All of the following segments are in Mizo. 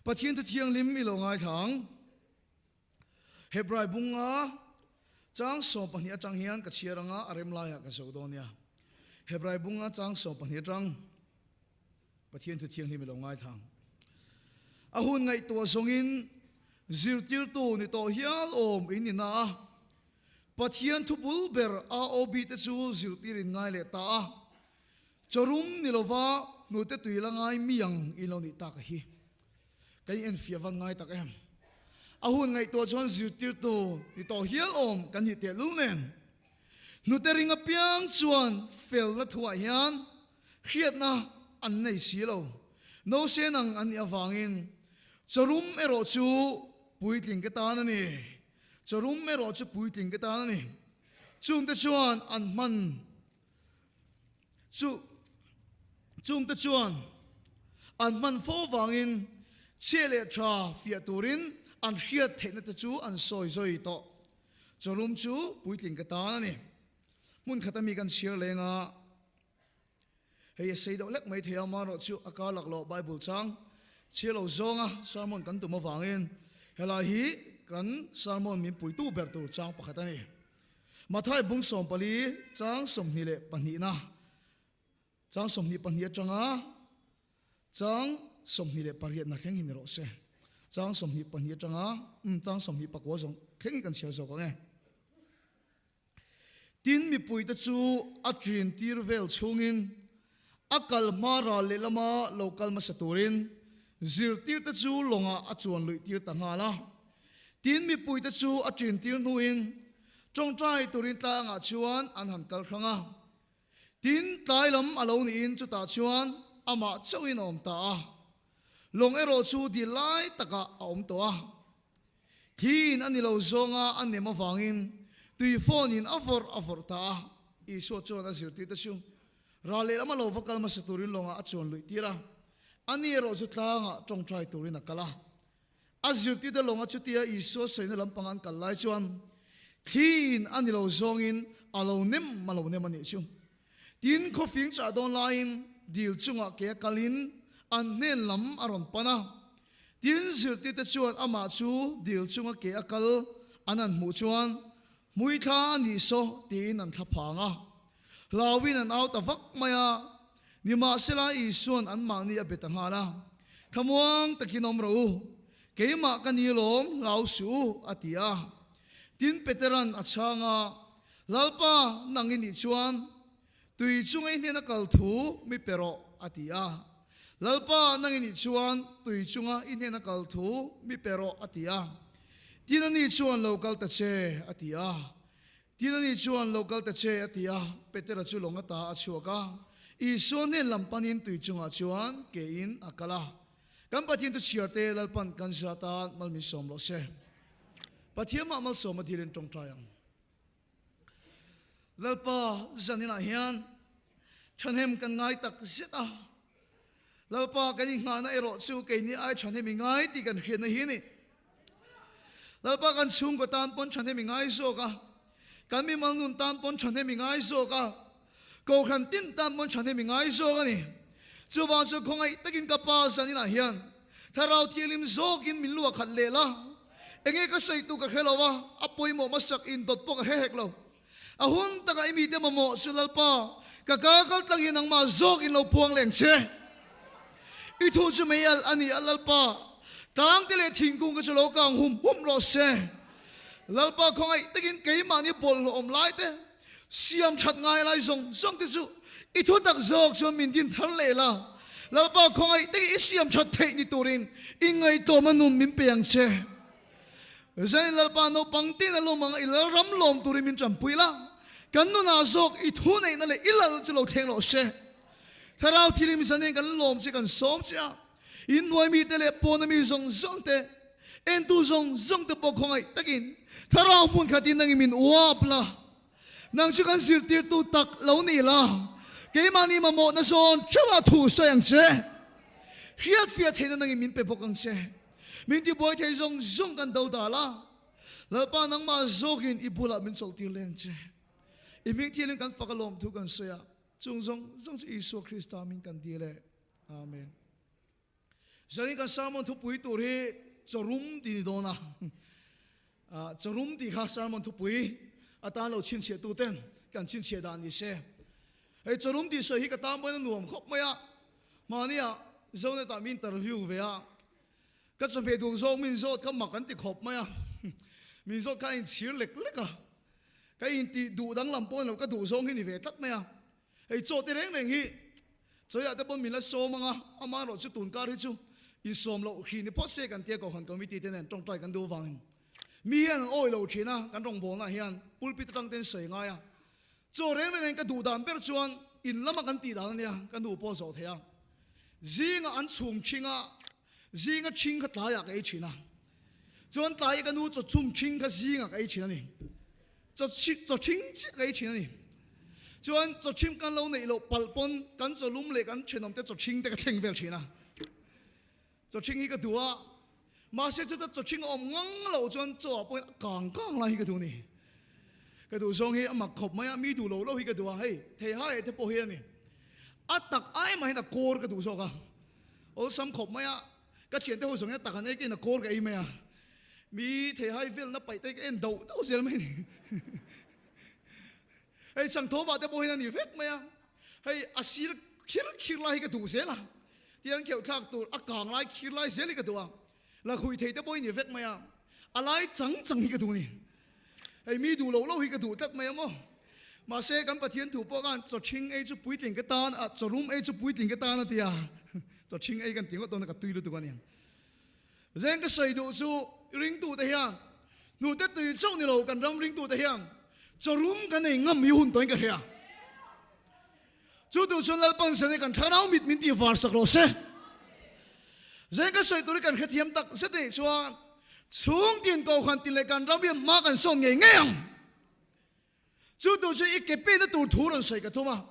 Pathian thu thianghlim i lo ngaithla ang. Hebrai bunga chang 12 atang hian ka chhiar anga a rem laiah ka zo dawn nia. Hebrai bunga chang 12 atang Pathian thu thianghlim i lo ngaithla ang. A hun ngaihtuah zawngin zirtirtu ni tawh hial awm in ni na a. Pathian thu bul ber AOB te chu zirtir in ngai leh ta a. Chawrum ni lova hnute tui la ngai mi ang in lo nih tak a hi. Ka in enfiah van ngai tak em. A hun ngaihtuah chuan zirtirtu ni tawh hial awm kan nih tehlul nen. Hnute ring apiang chuan felna thuah hian hriatna an nei si lo. Nose nang an nih avangin chawrum erawh chu puitling ke tan a ni. Chawrum erawh chu puitling ke tan a ni. Chungte chuan an hman. Chu chungte chuan an hman fo vangin chhia leh tha fiah turin an hriat theihna te chu an sawi zawi tawh. Chawrum chu puitling ka tan a ni. Hmun khat ami kan chhiar leng a, hei a sei deuh lek mai thei a, amaherawhchu a kar laklawh Bible chang chhiar lo zawnga sermon kan tum avangin helai hi kan sermon min puitu ber tur chang pakhat a ni. Mathai bung 14 chang 22 na chang 22 atanga chang 28 na thleng hi ni rawh se. Chang 22 atanga um chang 29 zawng thleng hi kan chhiar zawk ang e. Tin mipui te chu a ṭin tir vel chhungin a kal hma ral lehlama lo kal hmasa turin zirtir te chu lawngah a chuan luih tir ta nghal a. Tin mipui te chu a ṭin tir hnuin ṭawngṭai turin tlangah chuan an han kal hrang a. Tin tlai lam a lo niin chutah chuan amah chauhin a awm ta a. Lawng erawh chu dil lai takah a awm tawh a. Thiin a ni lo zawnga a nem avangin tui phone-in a vawrh a vawrh ta a. Isua chuan a zirtirte chu ral lehlam a lo va kal hmasa turin lawngah a chuan luih tir a. Ani erawh chu tlangah tawngtai turin a kal a. A zirtirte lawnga chutia Isua sawina lampanga an kal lai chuan thiin a ni lo zawngin a lo nem a lo nem a nih chu. Tin, khawfing chah dawn laiin dil chungah ke a kalin an hnen lam a rawn pan a. Tin, zirtirte chuan amah chu dil chunga ke a kal an han hmuh chuan, Hmui thla a nih saw, tiin an thla phang a. Hlauin an au ta vak mai a. Nimahsela, Isua'n anmahni a be ta nghal a, Thlamuang takin awm rawh u, keimah ka ni lawm, hlau suh u, a ti a. Tin, Petera'n a chhang a, Lalpa, nang i nih chuan tui chunga i hnena kal thu mi pe rawh, a ti a. Lalpa, nang i nih chuan tui chunga i hnena kal thu mi pe rawh, a ti a. Tin ani chuan lo kal ta che, a ti a. Tin ani chuan lo kal ta che, a ti a. Petera chu lawng ata a chhuak a, Isua hnen lam panin tui chungah chuan kein a kal a. Kan Pathian thu chhiar te Lalpan kan zia tan mal min sawm rawh se. Pathian mah malsawm a dilin tawngtai ang. Lalpa zaninah hian thahnem kan ngai tak zet a, Lalpa kan inghahna erawh chu keini ai thahnem i ngai tih kan hriatna hi a ni. Lalpa kan chhungkaw tan pawn thahnem i ngai zawk a, kan mimal nun tan pawn thahnem i ngai zawk a, kohhran tin tan pawn thahnem i ngai zawk a ni. Chuvang chu khawngaih takin ka pa zaninah hian Thlarau Thianghlim zawkin min luah khat leh la. Enge ka sawi tu ka hre lo a, a pawimawh hmasak in dawt pawh ka hre hek lo. A hun takah i mite mamawh chu Lalpa, ka ka kal tlang hi nangmah zawkin lo puang leng che. I thu chu mei alh a ni a Lalpa, tlangte leh thingkung ka chu lo kang hum hum rawh se. Lalpa khawngaih takin keimahni bawlhhlawh awm lai te, siam that ngai lai zawng zawng te chu i thu tak zawk chuan min din thar leh la. Lalpa khawngaih takin i siam that theih ni turin i ngaihtuahna nun min pe ang che. Zanin Lalpa naupang tin a lawm anga i lalram lawm turin min tanpui la. Kan nunah zawk i thu neihna leh i lalna chu lo thleng rawh se. Thlarau thilim zanin kan lawm che kan sawm che a. Inhnuai mite leh pawna mi zawng zawng te, entu zawng zawng te pawh khawngaih takin Thlarau hmun khatin nangin min uap la. Nang chu kan zirtirtu tak lo ni la, keimahni mamawhna zawn theuhah thu sawi ang che. Hriatfiah theihna nangin min pe bawk ang che. Min tibuai thei zawng zawng kan do dal a, Lalpa nangmah zawkin i bulah min chawlhtir leng che. I hming thialin kan fak a lawmthu kan sawi a, chung zawng zawng chu Isua Krista min kan dil e. Amen. Zanin kan sermon thupui tur hi chawrum tih ni dawn a. Chawrum tih kha sermon thupui atan lo chhinchhiah tu ten kan chhinchhiah dan ni se. Hei chawrum tih sawi hi ka tan pawhin a nuam khawp mai a. Mahnia Zonet ah min interview ve a. Ka chawhmeh duh zawk min zawt kha mak an ti khawp mai a. Min zawt kha a inchhir lek lek a. Ka intih duh danglam pawh ni lo ka duh zawng hi ni ve tlat mai a. Hei chaw te reng reng hi chawiah te pawn min la sawm ang a, amaherawh chu tun kar hi chu insawm loh hri ni phawt se kan tia Kohhran Committee te nen tawngtai kan duh avangin mi hian an awi lo thin a, kan rawngbawlna hian pulpit atang ten sawi ngai a. Chaw reng reng in ka duh dan ber chuan in lama kan tih dan ania ka nu pawh zawh thei a. Zingah an chhum thing a, zinga thing kha tlaiah ka ei thin a. Chuan tlai ka nu chaw chhum thing kha zingah ka ei thin a ni. Chaw chaw thing chiah ka ei thin a ni. Chuan chaw thim kan lo neih loh palh pawn kan chaw lum leh kan thenawm te chaw thing te ka thleng vel thin a. Chaw thing hi ka duh a, mahse chuta chaw thing a awm ngang loh chuan chaw ah pawhin a kang kang lai hi ka duh a ni. Ka duh zawng hi a mak khawp mai a, mi duh lo lo hi ka duh a, hei theiha eh te pawh hi a ni. A tak ai mahin a kawr ka duh zawk a, awlsam khawp mai a, ka thiante ho zawng hi a tak an ei ka in a kawr ka ei mai a, mi theihai velna paih te ka en doh doh zel mai a ni. Hei changthawmah te pawh hian a ni vek mai a, hei a sir khir khir lai hi ka duh zel a, tiang kheuh thlak tur a kang lai khir lai zel hi ka duh a, la khui thei te pawh hi ni vek mai a, a lai chang chang hi ka duh a ni. Hei mi duh loh loh hi ka duh tlat mai a maw. Mahse kan Pathian thu pawh khan chaw thing ei chu puitling ka tan a, chaw rum ei chu puitling ka tan a ti a, chaw thing ei kan ti ngawt dawn a ka tui lutuk a ni. Zeng ka sawi duh chu ringtute hian hnute tui chauh ni lo kan ram ringtute hian chawrum kan ei ngam hi hun tawhin ka hria. Chu duh chuan Lalpan zane kan thlarau mit min tih var sak rawh se. Zeng ka sawi tur hi kan hrethiam tak zet anih chuan chhungtin kohhran tin leh kan ram hian hma kan sawn ngei ngei ang. Chu duh chu i ke pehna tur thu rawn sawi ka tum a,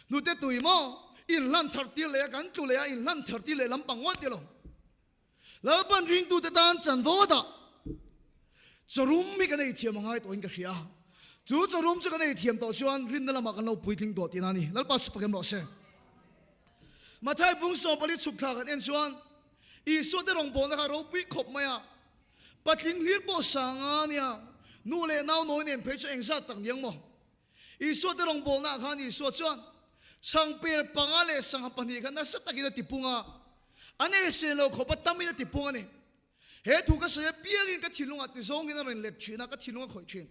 hnute tui maw inhlan thar tir leh a kan tlu leh a inhlan thar tir leh lampang ngawt ti lo. Lalpan ringtute tan chanvo a dah. Chawrum hi kan ei thiam a ngai tawhin ka hria. Chu chawrum chu kan ei thiam tawh chuan rinna lamah kan lo puitling tawh tihna a ni. Lalpa chu fakem rawh se. Mathai bung 14 chhuk thla kan en chuan Isua te rawngbawlna kha ropui khawp mai a. Patling hlir pawh sang a nia, nu leh nau nawi nen phei chu engzat tak niang maw? Isua te rawngbawlnaah khan Isua chuan chhangper panga leh sangha pahnih kha nasa takin a tipung a, an eisen lo khawpa tamin a tipung a ni. He thu ka sawi apiangin ka thinlungah tizawngin a rawn let thin a, ka thinlung a khawih thin.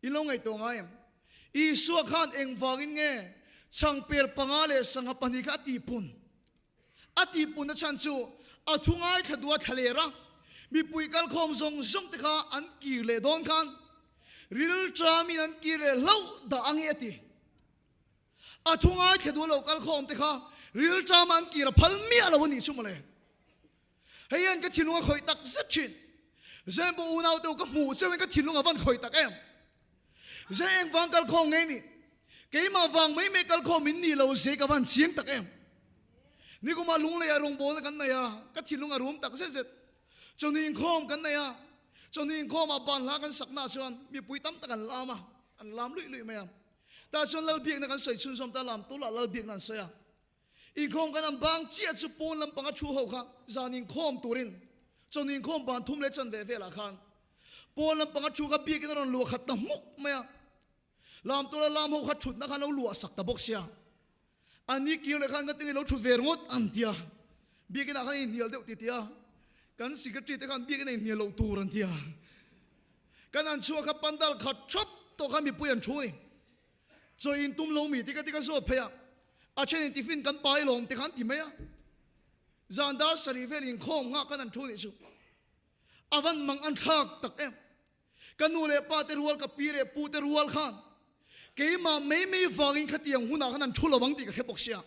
In lo ngaihtuah ngai em? Isua khan engvangin nge chhangper panga leh sangha pahnih kha a tihpun? A tihpunna chhan chu a thu ngaithla duh a thla ler a, mipui kalkhawm zawng zawng te kha an kir leh dawn khan rilṭamin an kir leh hlauh dah ang i a ti. A thu ngaithla duh lo kalkhawm te kha rilṭama an kir a phal miah lo a nih chu mawle. Hei hian ka thinlung a khawih tak zet thin. Zeng pawh unau deuh ka hmuh cheuhin ka thinlung a van khawih tak em. Zeng eng vang kalkhawm nge ni? Keimah vang mai mai kalkhawm in nih lo zeh ka van chiang tak em. Nikumah lungleiah rawngbawlna kan nei a, ka thinlung a rum tak zet zet. Chawhni inkhawm kan nei a, chawhni inkhawmah banhla kan saknaah chuan mipui tam tak an lam a, an lam luih luih mai a. Tah chuan Lalbiakna kan sawi chhunzawm ta, lam tulah Lalbiakna an sawi a. Inkhawm kan an bang chiah chu pawn lampanga thu ho kha zan inkhawm turin chawn inkhawm ban thum leh chanve velah khan pawn lampanga thu kha biakin a rawn luah khat ta hmuk mai a. Lam tura lam ho kha thutna khan lo luah sak ta bawk sia. An ni kir leh khan ka tinge lo thut ve ringawt an tia. Biakin ah khan a inhnial deuh ti tia. Kan secretary te khan biakin a inhnial loh tur an tia. Kan an chhuak kha pandal khat thap tawh khan mipui an thu a ni. Chaw in tum lo mi tika tika zawt phei a, a then in tiffin kan pai lawm te kha an ti mai a. Zan dar sarih vel inkhawm nghah khan an thu nih chu. A van mang an thlak tak em. Ka nu leh pa te rual, ka pi leh pu te rual khan keimah mai mai vangin khatiang hunah khan an thu lo ang tih ka hre bawk sia.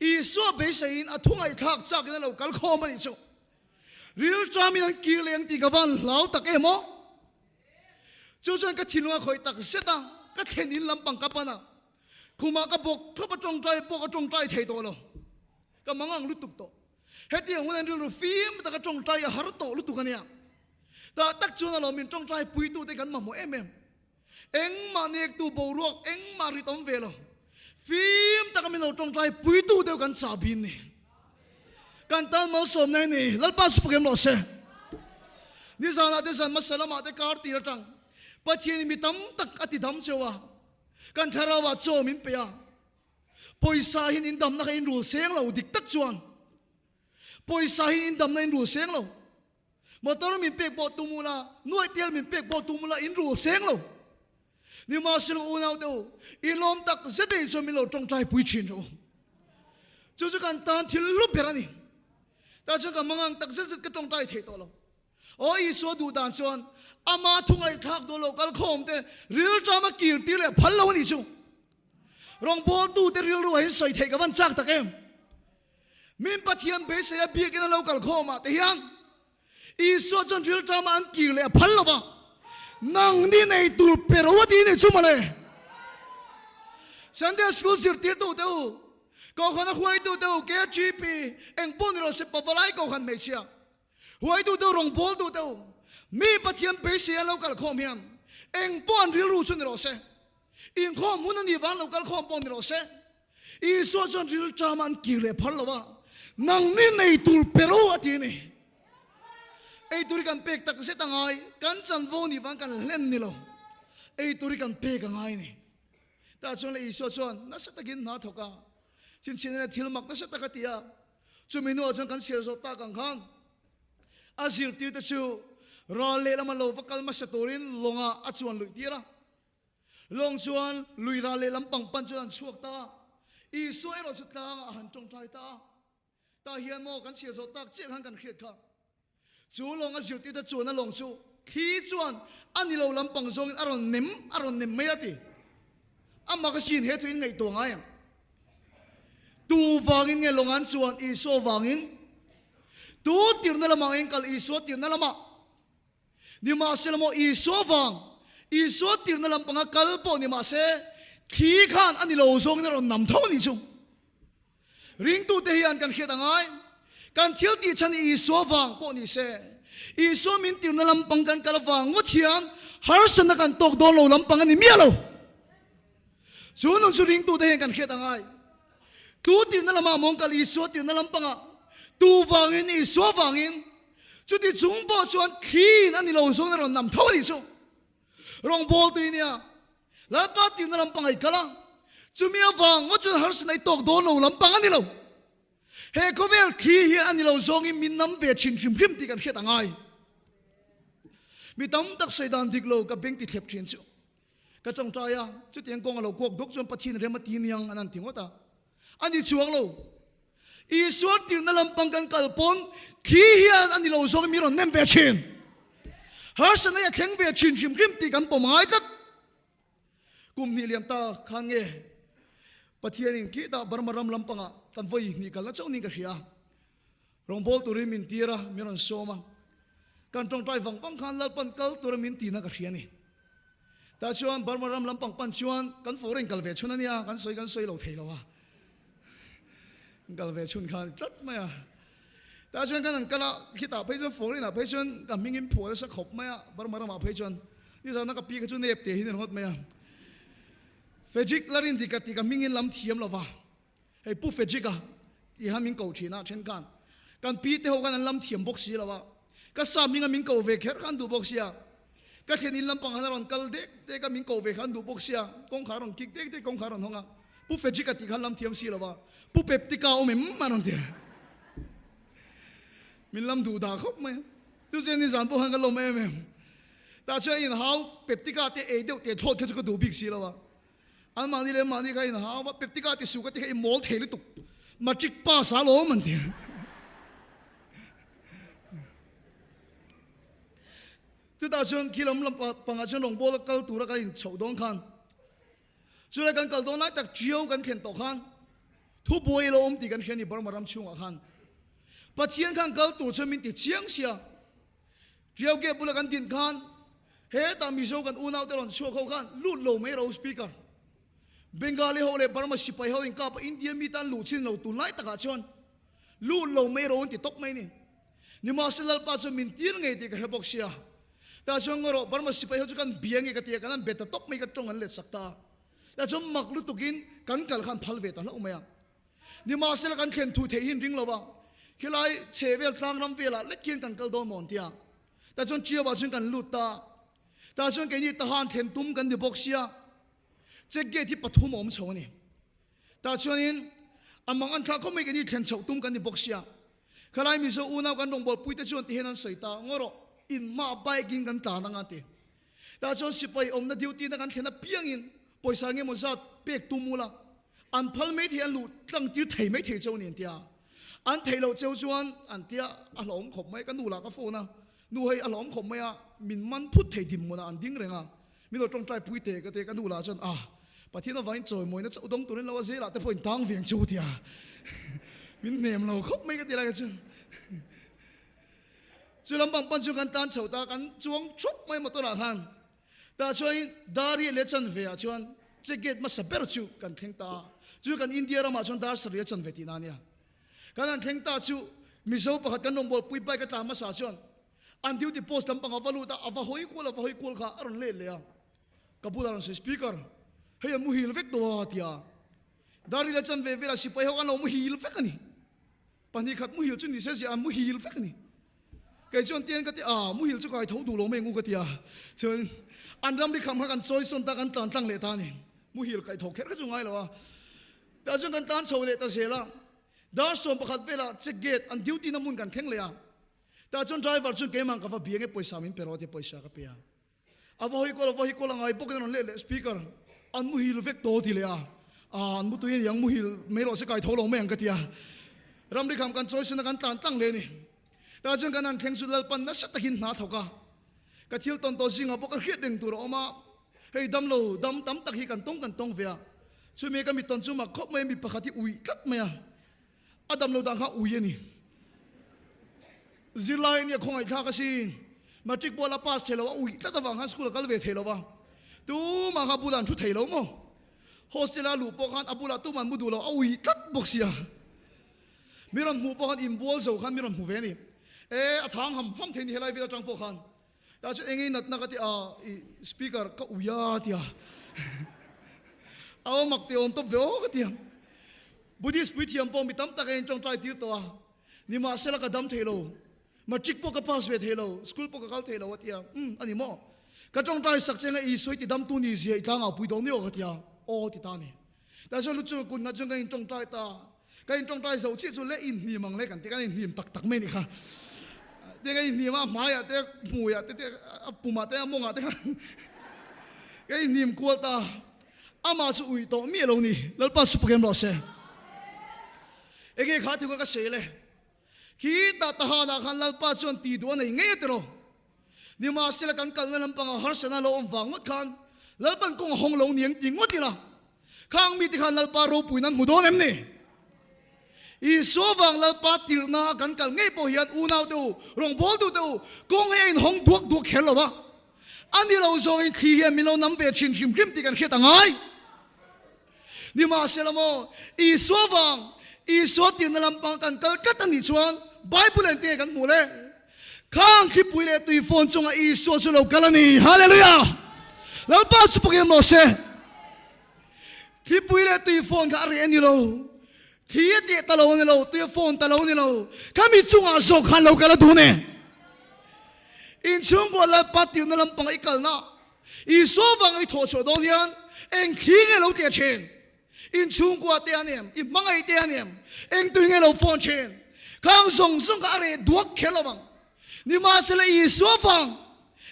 Isua beiseiin a thu ngaihthlak chakin a lo kal khawm a nih chu. Rilṭamin an kir leh ang tih ka van hlau tak em aw? Chu chuan ka thinlung a khawih tak zet a, ka thlen in lampang ka pan a, khumah ka bawk thlawp a tawngtai pawh ka tawngtai thei tawh lo. Ka mangang lutuk tawh. Hetiang hun an rilru fim taka tawngtai a har tawh lutuk a nia. Tah tak chuan alawm min tawngtai puitute kan mamawh em em. Engmah nektu boruak engmah rit awm ve lo. Fim taka min lo tawngtai puitu deuh kan chah bin ni. Kan tan malsawmna hi ni. Lalpa chu fakem rawh se. Nizanah te zan hmasa lamah te kar tir atang Pathianin mi tam tak a ti dam cheu a, kan thlarauah chaw min pe a. Pawisa hian in damna kha in rul seng lo dik tak chuan pawisa hian in damna in rul seng lo. Motor min pek pawh tum ula, nuaih tel min pek pawh tum ula in rul seng lo. Nimahsela unaute u, i lawm tak zet ei chuan min lo tawngtai pui thin rawh u. Chu chu kan tan thil hlu ber a ni. Tah chuan ka mangang tak zet zet ka tawngtai thei tawh lo. Aw Isua duh dan chuan ama thu ngaihthlak duh lo kal khawm te rilṭam a kir tir leh phal lo a nih chu. Rawngbawltute rilru ah hian sawi theih ka van chak tak em? Min Pathian beisei a biakin a lo kal khawm ah te hian Isua chuan rilṭam ah an kir leh a phal lo va, nang ni nei tur pe ro a ti nih chu mawle. Sunday School zirtirtute u, Kohhran a huaitute u, KGP, eng pawh ni rawh se, Pavalai Kohhran hmeichhia, huaitute u, rawngbawltute u, mi Pathian beisei an lo kal khawm hian eng pawh an rilru chu ni rawh se, inkhawm hun a nih vang lo kal khawm pawh ni rawh se, Isua chuan rilṭam an kir leh phar lo a, nang ni nei tur pe ro a ti a ni. Ei tur hi kan pek tak zet a ngai, kan chanvo nih vang kan hlen ni lo, ei tur hi kan pek a ngai a ni. Tah chuan le Isua chuan nasa takin hna thawk a, chhinchhiahna leh thil mak nasa tak a ti a, chumi hnuah chuan kan chhiar zawh tak ang khan a zirtirte chu ral lehlam a lo va kal hmasa turin lawngah a chuan luih tir a. Lawng chuan lui ral lehlam pang pan chuan an chhuak ta a, Isua erawh chu tlangah a han tawngtai ta a. Tah hian maw kan chhiar zawh tak chiah khan kan hriat kha. Chu lawng a zirtirte chuan a lawng chu thli chuan a ni lo lampang zawngin a rawn nem a rawn nem mai a ti. A mak asin he thu in ngaihtuah ngai ang. Tu vangin nge lawng an chuan Isua vangin? Tu tirna lamah nge kal Isua tirna lamah? Nimahsela maw Isua vang, Isua tirna lampanga kal pawh ni mahse thli khan a ni lo zawngin a rawn nam tho a nih chu. Ringtute hian kan hriat a ngai, kan thil tih chhan hi Isua vang pawh ni se, Isua min tirna lampang kan kal avang ngawt hian harsatna kan tawk dawn lo lampang a ni miah lo. Chu nun chu ringtute hian kan hriat a ngai. Tu tirna lamah mawng kal Isua tirna lampangah, tu vangin Isua vangin, chuti chung pawh chuan thliin a ni lo zawng a rawn nam tho a nih chu. Rawngbawltu i nia, Lalpa tirna lampang a i kal a, chumi avang ngawt chuan harsatna i tawk dawn lo lampang a ni lo. He khawvel thli hian a ni lo zawngin min nam ve thin hrim hrim tih kan hriat a ngai. Mi tam tak sawi dan dik lo ka beng ti thlep thin chu. Ka tawngtai a, chutiang kawng a lo kuak dawk chuan Pathian rem a ti niang an han ti ngawt a. A ni chuang lo. Isua tirna lampang kan kal pawn thli hian a ni lo zawngin min rawn nem ve thin. Harsatna hi a thleng ve thin hrim hrim tih kan pawm ngai tlat. Kum hnih liam ta khan nge Pathianin khitah Burma ram lampangah kan vawi hnih kalna chauh niin ka hria. Rawngbâwl turin min tir a, min rawn sawm a. Kan tawngtai vang vang khan Lalpan kal tura min tihna ka hria a ni. Tah chuan Burma ram lampang pan chuan kan foreign kal ve chhun a nia, kan sawi kan sawi lo thei lo a. Kan kal ve chhun kha a ni tlat mai a. Tah chuan kan han kal a, khitah phei chuan foreign ah phei chuan ka hming in phuah nasa khawp mai a, Burma ramah phei chuan. Nizana ka pi kha chu nep te hi ni ringawt mai a. Frederick Larindika tih ka hming in lam thiam lo va. Hei Pu Frederick-a tih khan min ko thin a, then khan kan pi te ho khan an lam thiam bawk si lo a, ka sa hminga min ko ve kher khan duh bawk sia, ka thlen in lampang khan a rawn kal dek dek a, min ko ve khan duh bawk sia, kawngkhar a rawn kik dek dek kawngkhar a rawn hawng a, Pu Frederick-a tih khan lam thiam si lo a, Pu Peptika a awm em a rawn ti a, min lam duh dah khawp mai a, chu chuan nizan pawh khan ka lawm em em, tah chuan inhau Peptika te ei deuh teh thlawt kha chu ka duh bik si lo a. An mahni leh mahni kha inhau a, Peptika ti suh ka ti kha i mawl thei lutuk, matric pass a lawm an ti. Chutah chuan khi lam lam pangah chuan rawngbâwl a kal tura kan inchhoh dawn khan, chulai kan kal dawn lai tak ṭiau kan thlen tawh khan thubuai a lo awm tih kan hria a ni Burma ram chhungah khan. Pathian khan kal tur chuan min ti chiang sia. Ṭiau gate bula kan din khan Hetah Mizo kan unaute rawn chhuak ho khan lut lo mai ro Speaker. Bengali ho leh Burma sipai ho inkap a India mi tan luh chin lo tunlai takah chuan lut lo mai ro an ti tawp mai ni. Nimahse Lalpa chuan min tir ngei tih ka hre bawk sia. Tah chuan ngaw rawh Burma sipai ho chu kan bia nge ka ti a kan han bet ta tawp mai ka tawng an let sak ta a. Tah chuan mak lutukin kan kal khan phal ve ta hlauh mai a. Nimahsela kan thlen thu theih hi an ring lo va. Khilai chhe vel tlang ram velah lek hian kan kal dawn maw an ti a. Tah chuan Ṭiau ah chuan kan lut ta. Tah chuan keini Tahan thlen tum kan ni bawk sia. Check gate hi pathum a awm chho a ni. Tah chuanin a mang an thlah khawp mai keini thlen chhoh tum kan ni bawk sia. Khalai Mizo unau kan rawngbawlpui te chuan tihian an sawi ta, Ngaw rawh, in hmaah bike in kan tlan anga ti. Tah chuan sipai awmna duty na kan thlen apiangin pawisa nge maw zat pek tum ula, an phal mai thei an luh tlang tir thei mai thei cheu a ni an tia. An theih loh cheu chuan an tia a hlauhawm khawp mai, ka nu lah ka phone a, nu hei a hlauhawm khawp mai a, min man phut thei dim mawn ah an ding reng a, min lo tawngtai pui teh ka ti, ka nu lah chuan ah Pathian avangin chawimawina chauh dawng turin lo a zelah te pawh in tang veng chu tia min hnem lo khawp mai ka ti lai kha chuan. Chu lampang pan chu kan tan chho ta, kan chuang thup mai motor ah khan. Tah chuan dar riat leh chanve ah chuan check gate hmasa ber chu kan thleng ta a. Chu kan India ramah chuan dar sarih a chanve tihna a nia. Kan han thleng ta chu Mizo pakhat kan rawngbawlpui bike a tlan hmasa chuan an duty post lampang a va lut a, a va hawi kual a va hawi kual kha a rawn let leh a. Ka bulah rawn sawi speaker, hei an muhil vek tawh a ti a. Dar riat leh chanve velah sipai ho an lo muhil vek a ni. Pahnih khat muhil chu ni se ziah a muhil vek a ni. Kei chuan tiang ka ti a, muhil chu kai tho duh lo mai ngu ka ti a. Chuan an ramri kham kha kan chawi sawn ta kan tlan tlang leh ta a ni. Muhil kai tho kher kha chu ngai lo a. Tah chuan kan tlan chho leh ta zel a. Dar 11 velah check gate an duty na hmun kan thleng leh a. Tah chuan driver chuan keimah ka va bia nge pawisa min pe rawh a ti a, pawisa ka pe a. A va hawi kual a va hawi kual a ngai bawkin a rawn leh leh speaker an muhil vek tawh ti leh a, aa an mutui a ni ang muhil mai rawh se kai tho lo mai ang ka ti a. Ramri kham kan chawi suna kan tlan tlang leh a ni. Tah chuan kan han thleng chu Lalpan nasa takin hna thawk a, ka thil tawn tawh zingah pawh ka hriat reng tur a awm a, hei damlo dam tam tak hi kan tawng kan tawng ve a, chumi ka mit tawn chu mak khawp mai a, mi pakhat hi ui tlat mai a, A dam lo dan kha ui a ni. Zirlai nia khawngaihthlak asin. Matric pawh la pass thei lo a ui tlat avang khan school a kal ve thei lo va. Tumah kha bulah an thu thei lo maw? Hostel a luh pawh khan a bulah tumah an mu duh lo, a ui tlat bawk sia. Mi rawn hmuh pawh khan inbual zo khan mi rawn hmu ve a ni. E, a thang ham ham thei ni helai vel atang pawh khan. Tah chuan eng nge natna ka ti a, i speaker ka ui a ti a. A awm mak teh awm tawp ve aw ka ti a. Buddhist puithiam pawh mi tam tak a intawngtai tir tawh a, nimahsela ka dam thei lo, matric pawh ka pass ve thei lo, school pawh ka kal thei lo a ti a. Umm a ni maw? Ka tawngtai sak che nga Isua i ti damtu ni zia i tlangau pui dawn ni aw ka ti a, aw ti ta a ni. Tah chuan lu chunga kut nghat chuan ka intawngtai ta. Ka intawngtai zo chiah chu leh inhnim ang le kan ti, kan inhnim tak tak mai a nih kha. Tiang ka inhnim a, a hmaiah te, hmuiah te, a pumah te, a mawngah te khan ka inhnim kual ta. Amah chu uih tawh miah lo ni, Lalpa chu pakem rawh se. Enge kha ti kha ka sawi le? Khi tah tahanah khan Lalpa chuan ti duh a nei ngei a tiraw? Nimahsela kan kalna lampangah harsatna lo awm vang ngawt khan Lalpan kawng a hawng lo ni ang ti ngawt ila khang mite khan Lalpa ropuiin an hmu dawn em ni? Isua vang Lalpa tirhna a kan kal ngei pawh hian unaute u, rawngbawltu te u, kawng hi a inhawng duak duak kher lo a, a ni lo zawngin thli hian min lo nam ve thin hrim hrim tih kan hriat a ngai. Nimahsela maw, Isua vang, Isua tirhna lampang kan kal tlat a nih chuan Bible engtin nge kan hmuh le? Khang thlipui leh tui fawn chungah Isua chu lo kal a ni. Hallelujah! Lalpa chu pakin rawh se. Thlipui leh tui fawn kha a reh a ni lo. Thli a teh ta lo a ni lo, tui a fawn ta lo a ni lo. Khami chungah zawk khan lo kal a dun e. Inchhungkua Lalpa tirhna lampanga i kalna Isua vanga i thawh chhuah dawn hian eng thli nge lo teh thin? In chhungkua te an em? I hmangaih te an em? Eng tui nge lo phone thin? Khang zawng zawng kha a reh duak kher lo vang. Nimahsela Isua vang,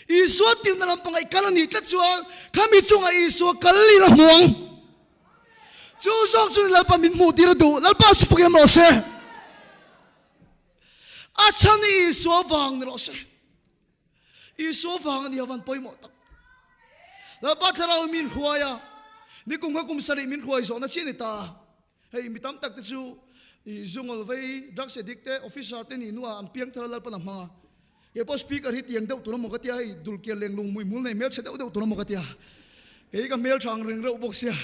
Isua tirna lampanga i kal a nih tlat chuan khami chungah Isua kal i la hmu ang. Chu zawk chu Lalpa min hmuh tir a duh. Lalpa chu fak em rawh se. A chhan hi Isua vang ni rawh se. Isua vang a ni a van pawimawh tak. Lalpa Thlarau min hruai a, nikum kha kum sarih min hruai zawhna chiah a ni ta. Hei mi tam tak te chu i zungawl vei, drugs addict te, officer te nih hnuah an piang thar a Lalpan a hmang a. Kei pawh speaker hi tiang deuh tur a maw ka tia, hei dulkiar lenglung hmuihmul nei hmelchhe deuh deuh tur a maw ka tia. Kei ka hmeltha ang reng reuh bawk sia.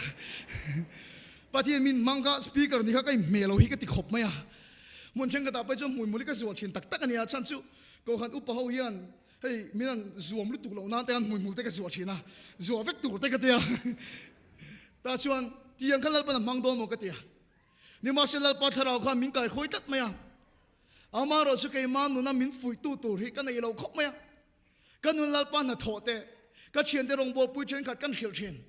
Pathian min hmang kha speaker ni kha ka inhmeh lo hi ka ti khawp mai a. Hmun thenkhatah pawh hi chuan hmuihmul hi ka zual thin tak tak a nia, chhan chu Kohhran upa ho hian hei min an zuam lutuk loh nan te an hmuihmul te ka zuah thin a, zuah vek tur te ka tia. Tah chuan tiang kha Lalpan a hmang dawn maw ka tia. Nimahse Lalpa thlarau khan min kaihruai tlat mai a. Amaherawhchu keimah nuna min fuihtu tur hi ka nei lo khawp mai a. Ka nun Lalpa hnathawh te, ka thiante rawngbawlpui thenkhat kan hrilh thin.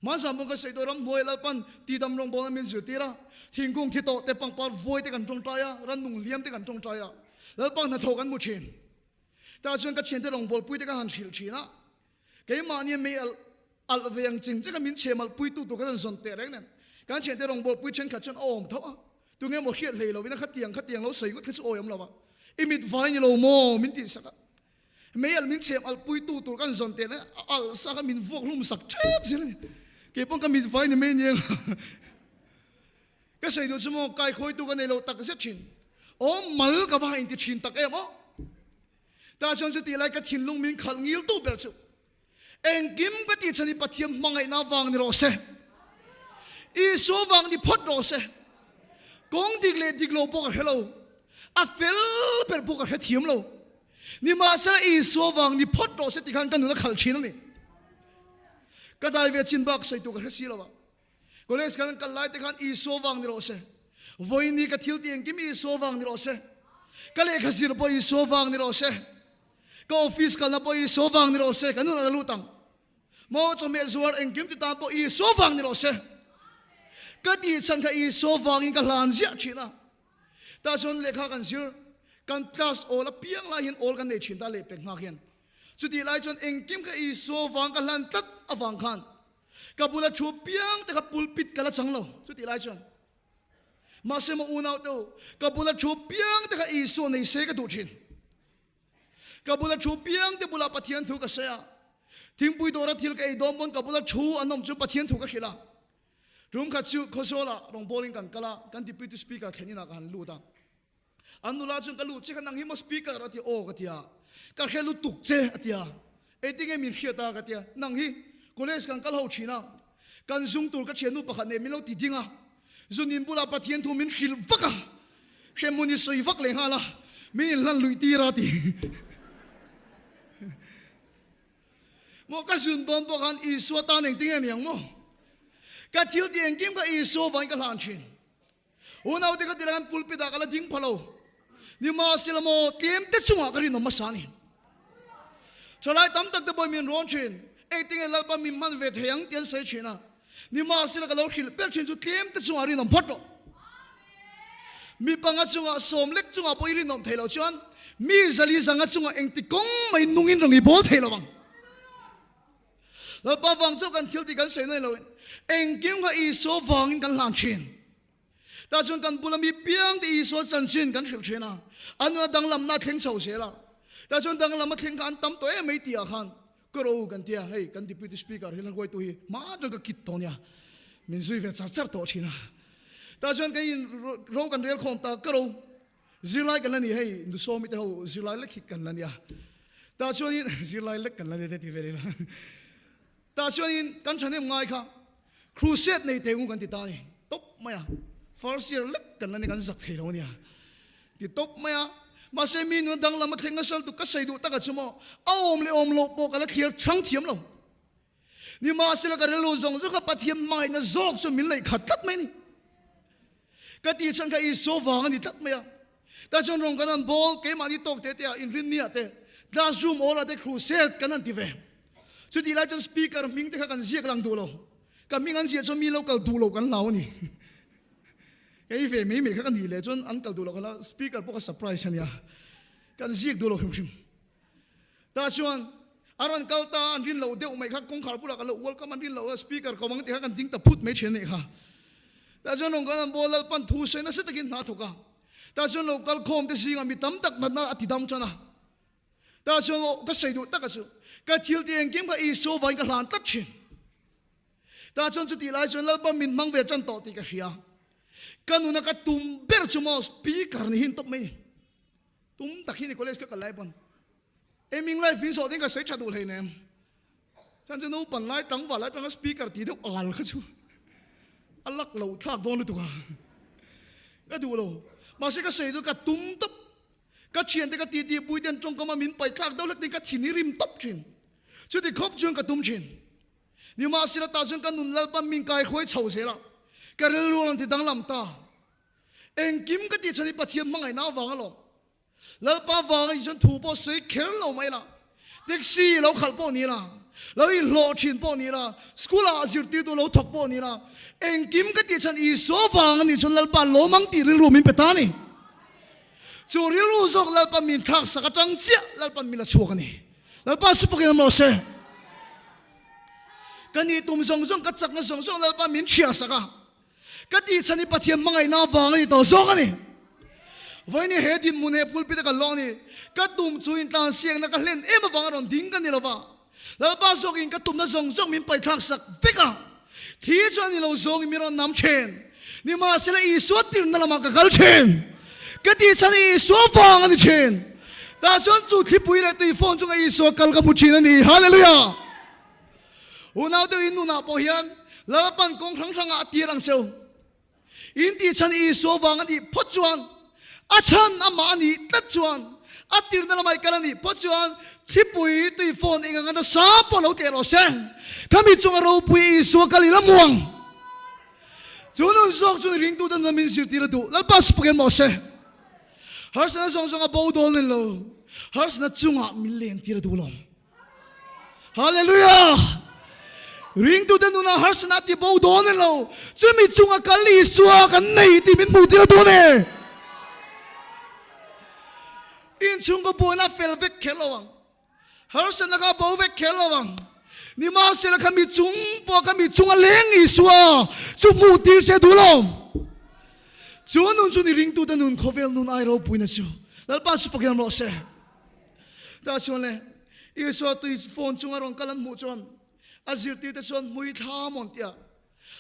Hmanzam pawh ka sawi tawh ramhnuai Lalpan tidam rawngbawlna min zirtir a, thingkung thi tawh te, pangpar vuai te kan tawngtai a, rannung liam te kan tawngtai a, Lalpa hnathawh kan hmu thin. Tah chuan ka thiante rawngbawlpui te ka han hrilh thin a, keimahni mei alh alh ve ang ching cheka min chhem alh puitu tur kan han zawn teh reng nen kan thiante rawngbawlpui thenkhat chuan a awm tho a, tunge maw hriat hlei lovin a khatiang khatiang lo sawi ngawt kha chu awi awm lo a, i mit vai ni lo maw min tihsak a. Mei alh min chhem alh puitu tur kan zawn teh a alh sak a min vuak hlum sak tep zel a ni. Kei pawn ka mit vai ni mai nia ka sawi duh chu maw kai khawitu ka nei lo tak zet thin. Aw mal ka va inti thin tak em aw. Tah chuan chutih lai ka thinlung min khalh ngil tu ber chu engkim ka tih chhan hi Pathian hmangaihna vang ni rawh se. Isua vang ni phawt rawh se. Kawng dik leh dik lo pawh ka hre lo. A fel ber pawh ka hre thiam lo. Nimahsela Isua vang ni phawt rawh se ti khan ka nun a khalh thin a ni. Ka dai ve chin bak sawi tur ka hre si lo a. College kan kal lai te khan Isua vang ni rawh se. Vawiin ka thil ti engkim Isua vang ni rawh se. Ka lehkha zir pawh Isua vang ni rawh se. Ka office kalna pawh Isua vang ni rawh se. Ka nun a la lut ang. Maw chawhmeh zuar engkim ti tan pawh Isua vang ni rawh se. Ka tih chhan kha Isua vangin ka hlan ziah thin a. Tah chuan lehkha kan zir, kan class awl apiang lai hian awl kan nei thin ta lehpek nghak hian. Chutih lai chuan engkim kha Isua vang ka hlan tlat avang khan ka bula thu piang te kha pulpit ka la chang lo chutih lai chuan. Mahse maw unau te u, ka bula thu piang te kha Isua nei se ka duh thin. Ka bula thu piang te bulah Pathian thu ka sawi a, thingpui dawra thil ka ei dawn pawn ka bula thu an awm chu Pathian thu ka hrilh a. Tum khat chu Khawzawlah rawngbawlin kan kal a, kan Deputy Speaker thlen inah ka han lut a. An nula chuan ka lut che kha nang hi maw Speaker a ti aw ka ti a, ka hre lutuk che a ti a, engtinge min hriat a ka ti a, nang hi college kan kal ho thin a, kan zung tur ka thiannu pakhat nen min lo ti ding a, zunin bulah Pathian thu min hrilh vak a, hremhmun i sawi vak leh nghal a, min inhlan luih tir a ti. Maw ka zun dawn pawh khan Isua tan engtinge ni ang maw? Ka thil tih engkim kha Isua vangin ka hlan thin. Unaute ka tirah khan pulpit ah ka la ding pha lo. Nimahsela maw tlem te chungah ka rinawm hmasa a ni. Thalai tam tak te pawhin min rawn thin. Engtinge Lalpa min hman ve thei ang tih an sawi thin a. Nimahsela ka lo hrilh ber thin chu tlem te chungah rinawm phawt rawh. Mi panga chungah sawm lek chungah pawh i rinawm thei lo chuan mi zali zanga chungah engti kawng mai nungin rawn i bawl thei lo ang. Lalpa vang chauh kan thil tih kan sawi naih loin engkim kha Isua vangin kan hlan thin. Tah chuan kan bula mi piang te Isua chanchin kan hrilh thin a, an nuna danglamna a thleng chho zel a. Tah chuan danglam a thleng kha an tam tawh em mai tihah khan ka ro kan tia, hei kan Deputy Speaker hi hla huaitu hi hma atang ka kit tawh nia, min zui ve char char tawh thin a. Tah chuan kan in ro kan rel khawm ta ka ro zirlai kan la ni hei Nusawmi te ho zirlai lek hi kan la nia. Tah chuanin zirlai lek kan la nia te ti vel ila. Tah chuanin kan thahnem ngai kha crusade nei thei ngu kan ti ta a ni tawp mai a, first year lek kan la ni kan zak thei lo a nia ti tawp mai a. Mahse mi nuna danglam a thleng nasa lutuk ka sawi duh takah chu maw a awm leh awm loh pawh ka la thlir chhang thiam lo. Nimahsela ka rilru zawng zawng kha Pathian hmangaihna zawk chu min leih khat tlat mai a ni. Ka tih chhan kha Isua vang a ni tlat mai a. Tah chuan rawng kan han bawl, keimahni tawk te te ah inrinni ah te, classroom awl ah te crusade kan han ti ve. Chutih lai chuan speaker hming te kha kan ziak lang duh lo. Ka hming an ziah chuan mi lo kal duh lo kan hlau a ni. Kei ve mai mai kha ka nih leh chuan an kal duh lo kan hlau, speaker pawh ka surprise a nia. Kan ziak duh lo hrim hrim. Tah chuan a rawn kal ta, an rin loh deuh mai kha kawngkhar bulah kan lo welcome an rin loh a, speaker ko ang tih kha kan ding ta phut mai thin a nih kha. Tah chuan rawn kan an bawl Lalpan thu sawi nasa takin hna thawk a. Tah chuan lo kal khawm te zingah mi tam tak natna a ti dam tan a. Tah chuan aw ka sawi duh taka chu ka thil tih engkim kha Isua vangin ka hlan tlat thin. Tah chuan chutih lai chuan Lalpan min hmang ve tan tawh tih ka hria. Ka nuna ka tum ber chu maw speaker ni hin tawp mai ni. Tum tak hi ni college ka kal lai pawn aiming life min zawh ding ka sawi tha duh hlei nem. Chuan chu naupan lai tlangval lai atanga speaker tih deuh al kha chu a lak lo thlak dawn lutuk a ka duh lo. Mahse ka sawi chu ka tum tawp ka thiante ka titi pui ten tawngkam a min paih thlak deuh hlek tin ka thin hi rim tawp thin. Chuti khawp chuan ka tum thin. Nimahsela tah chuan ka nun Lalpan min kai hruai chho zel a ka rilru a rawn ti danglam ta. Engkim ka tih chhan hi Pathian hmangaihna avang alawm. Lalpa vanga in chuan thu pawh sawi kher lo mai la, taxi lo khalh pawh ni la, lo inhlawh thin pawh ni la, school ah zirtirtu lo thawk pawh ni la, engkim ka tih chhan Isua vang a nih chuan Lalpa lawm ang tih rilru min pe ta a ni. Chu rilru zawk Lalpa min thlak sak atang chiah Lalpa min la chhuak a ni. Lalpa chu pakin awm rawh se. Ka nih tum zawng zawng, ka chakna zawng zawng Lalpa min hria sak a. Ka tih chhan hi Pathian hmangaihna avang a ni tawh zawk a ni. Vawiin he dinhmun he pulpit a kan lawng a ni. Ka tum chu intlansiakna ka hlen em avanga rawn ding ka ni lo va. Lalpa zawkin ka tumna zawng zawng min paithlak sak vek a. Thi chu a ni lo zawngin min rawn nam thin. Nimahsela Isua tirna lamah ka kal thin. Ka tih chhan hi Isua vang a ni thin. Tah chuan chu thlipui leh tui phone chunga Isua kal ka hmu thin a ni. Hallelujah! Unau deuh in nunah pawh hian Lalpan kawng hrang hrangah a tir ang cheu. In tih chhan Isua vang a nih phawt chuan, a chhan amah a nih tlat chuan, a tirna lamah i kal a nih phawt chuan thlipui tui phone eng anga nasa pawh lo teh rawh se. Khami chunga ropui Isua kal i la muang. Chu nun zawk chu ringtute nuna min zirtir a duh. Lalpa supakin mawh se. Harsatna zawng zawng a bo dawn nen lo, harsatna chungah min lentir a duh lo. Hallelujah! Ringtute nunah harsatna ti bo dawn nen lo, chumi chunga kal Isua kan nei tih min hmuh tir a duh a ni. Inchhungkaw buaina fel vek kher lo ang. Harsatna kha bo vek kher lo ang. Nimahsela kha mi chung pawh kha mi chunga leng Isua chu hmuh tir che duh lo. Chu nun chu ni ringtute nun khawvel nun ai ropuina chu Lalpa chu pakiam rawh se. Tah chuan le Isua tui phone chunga rawn kal an hmuh chuan a zirtirte chuan hmui thla mawn tia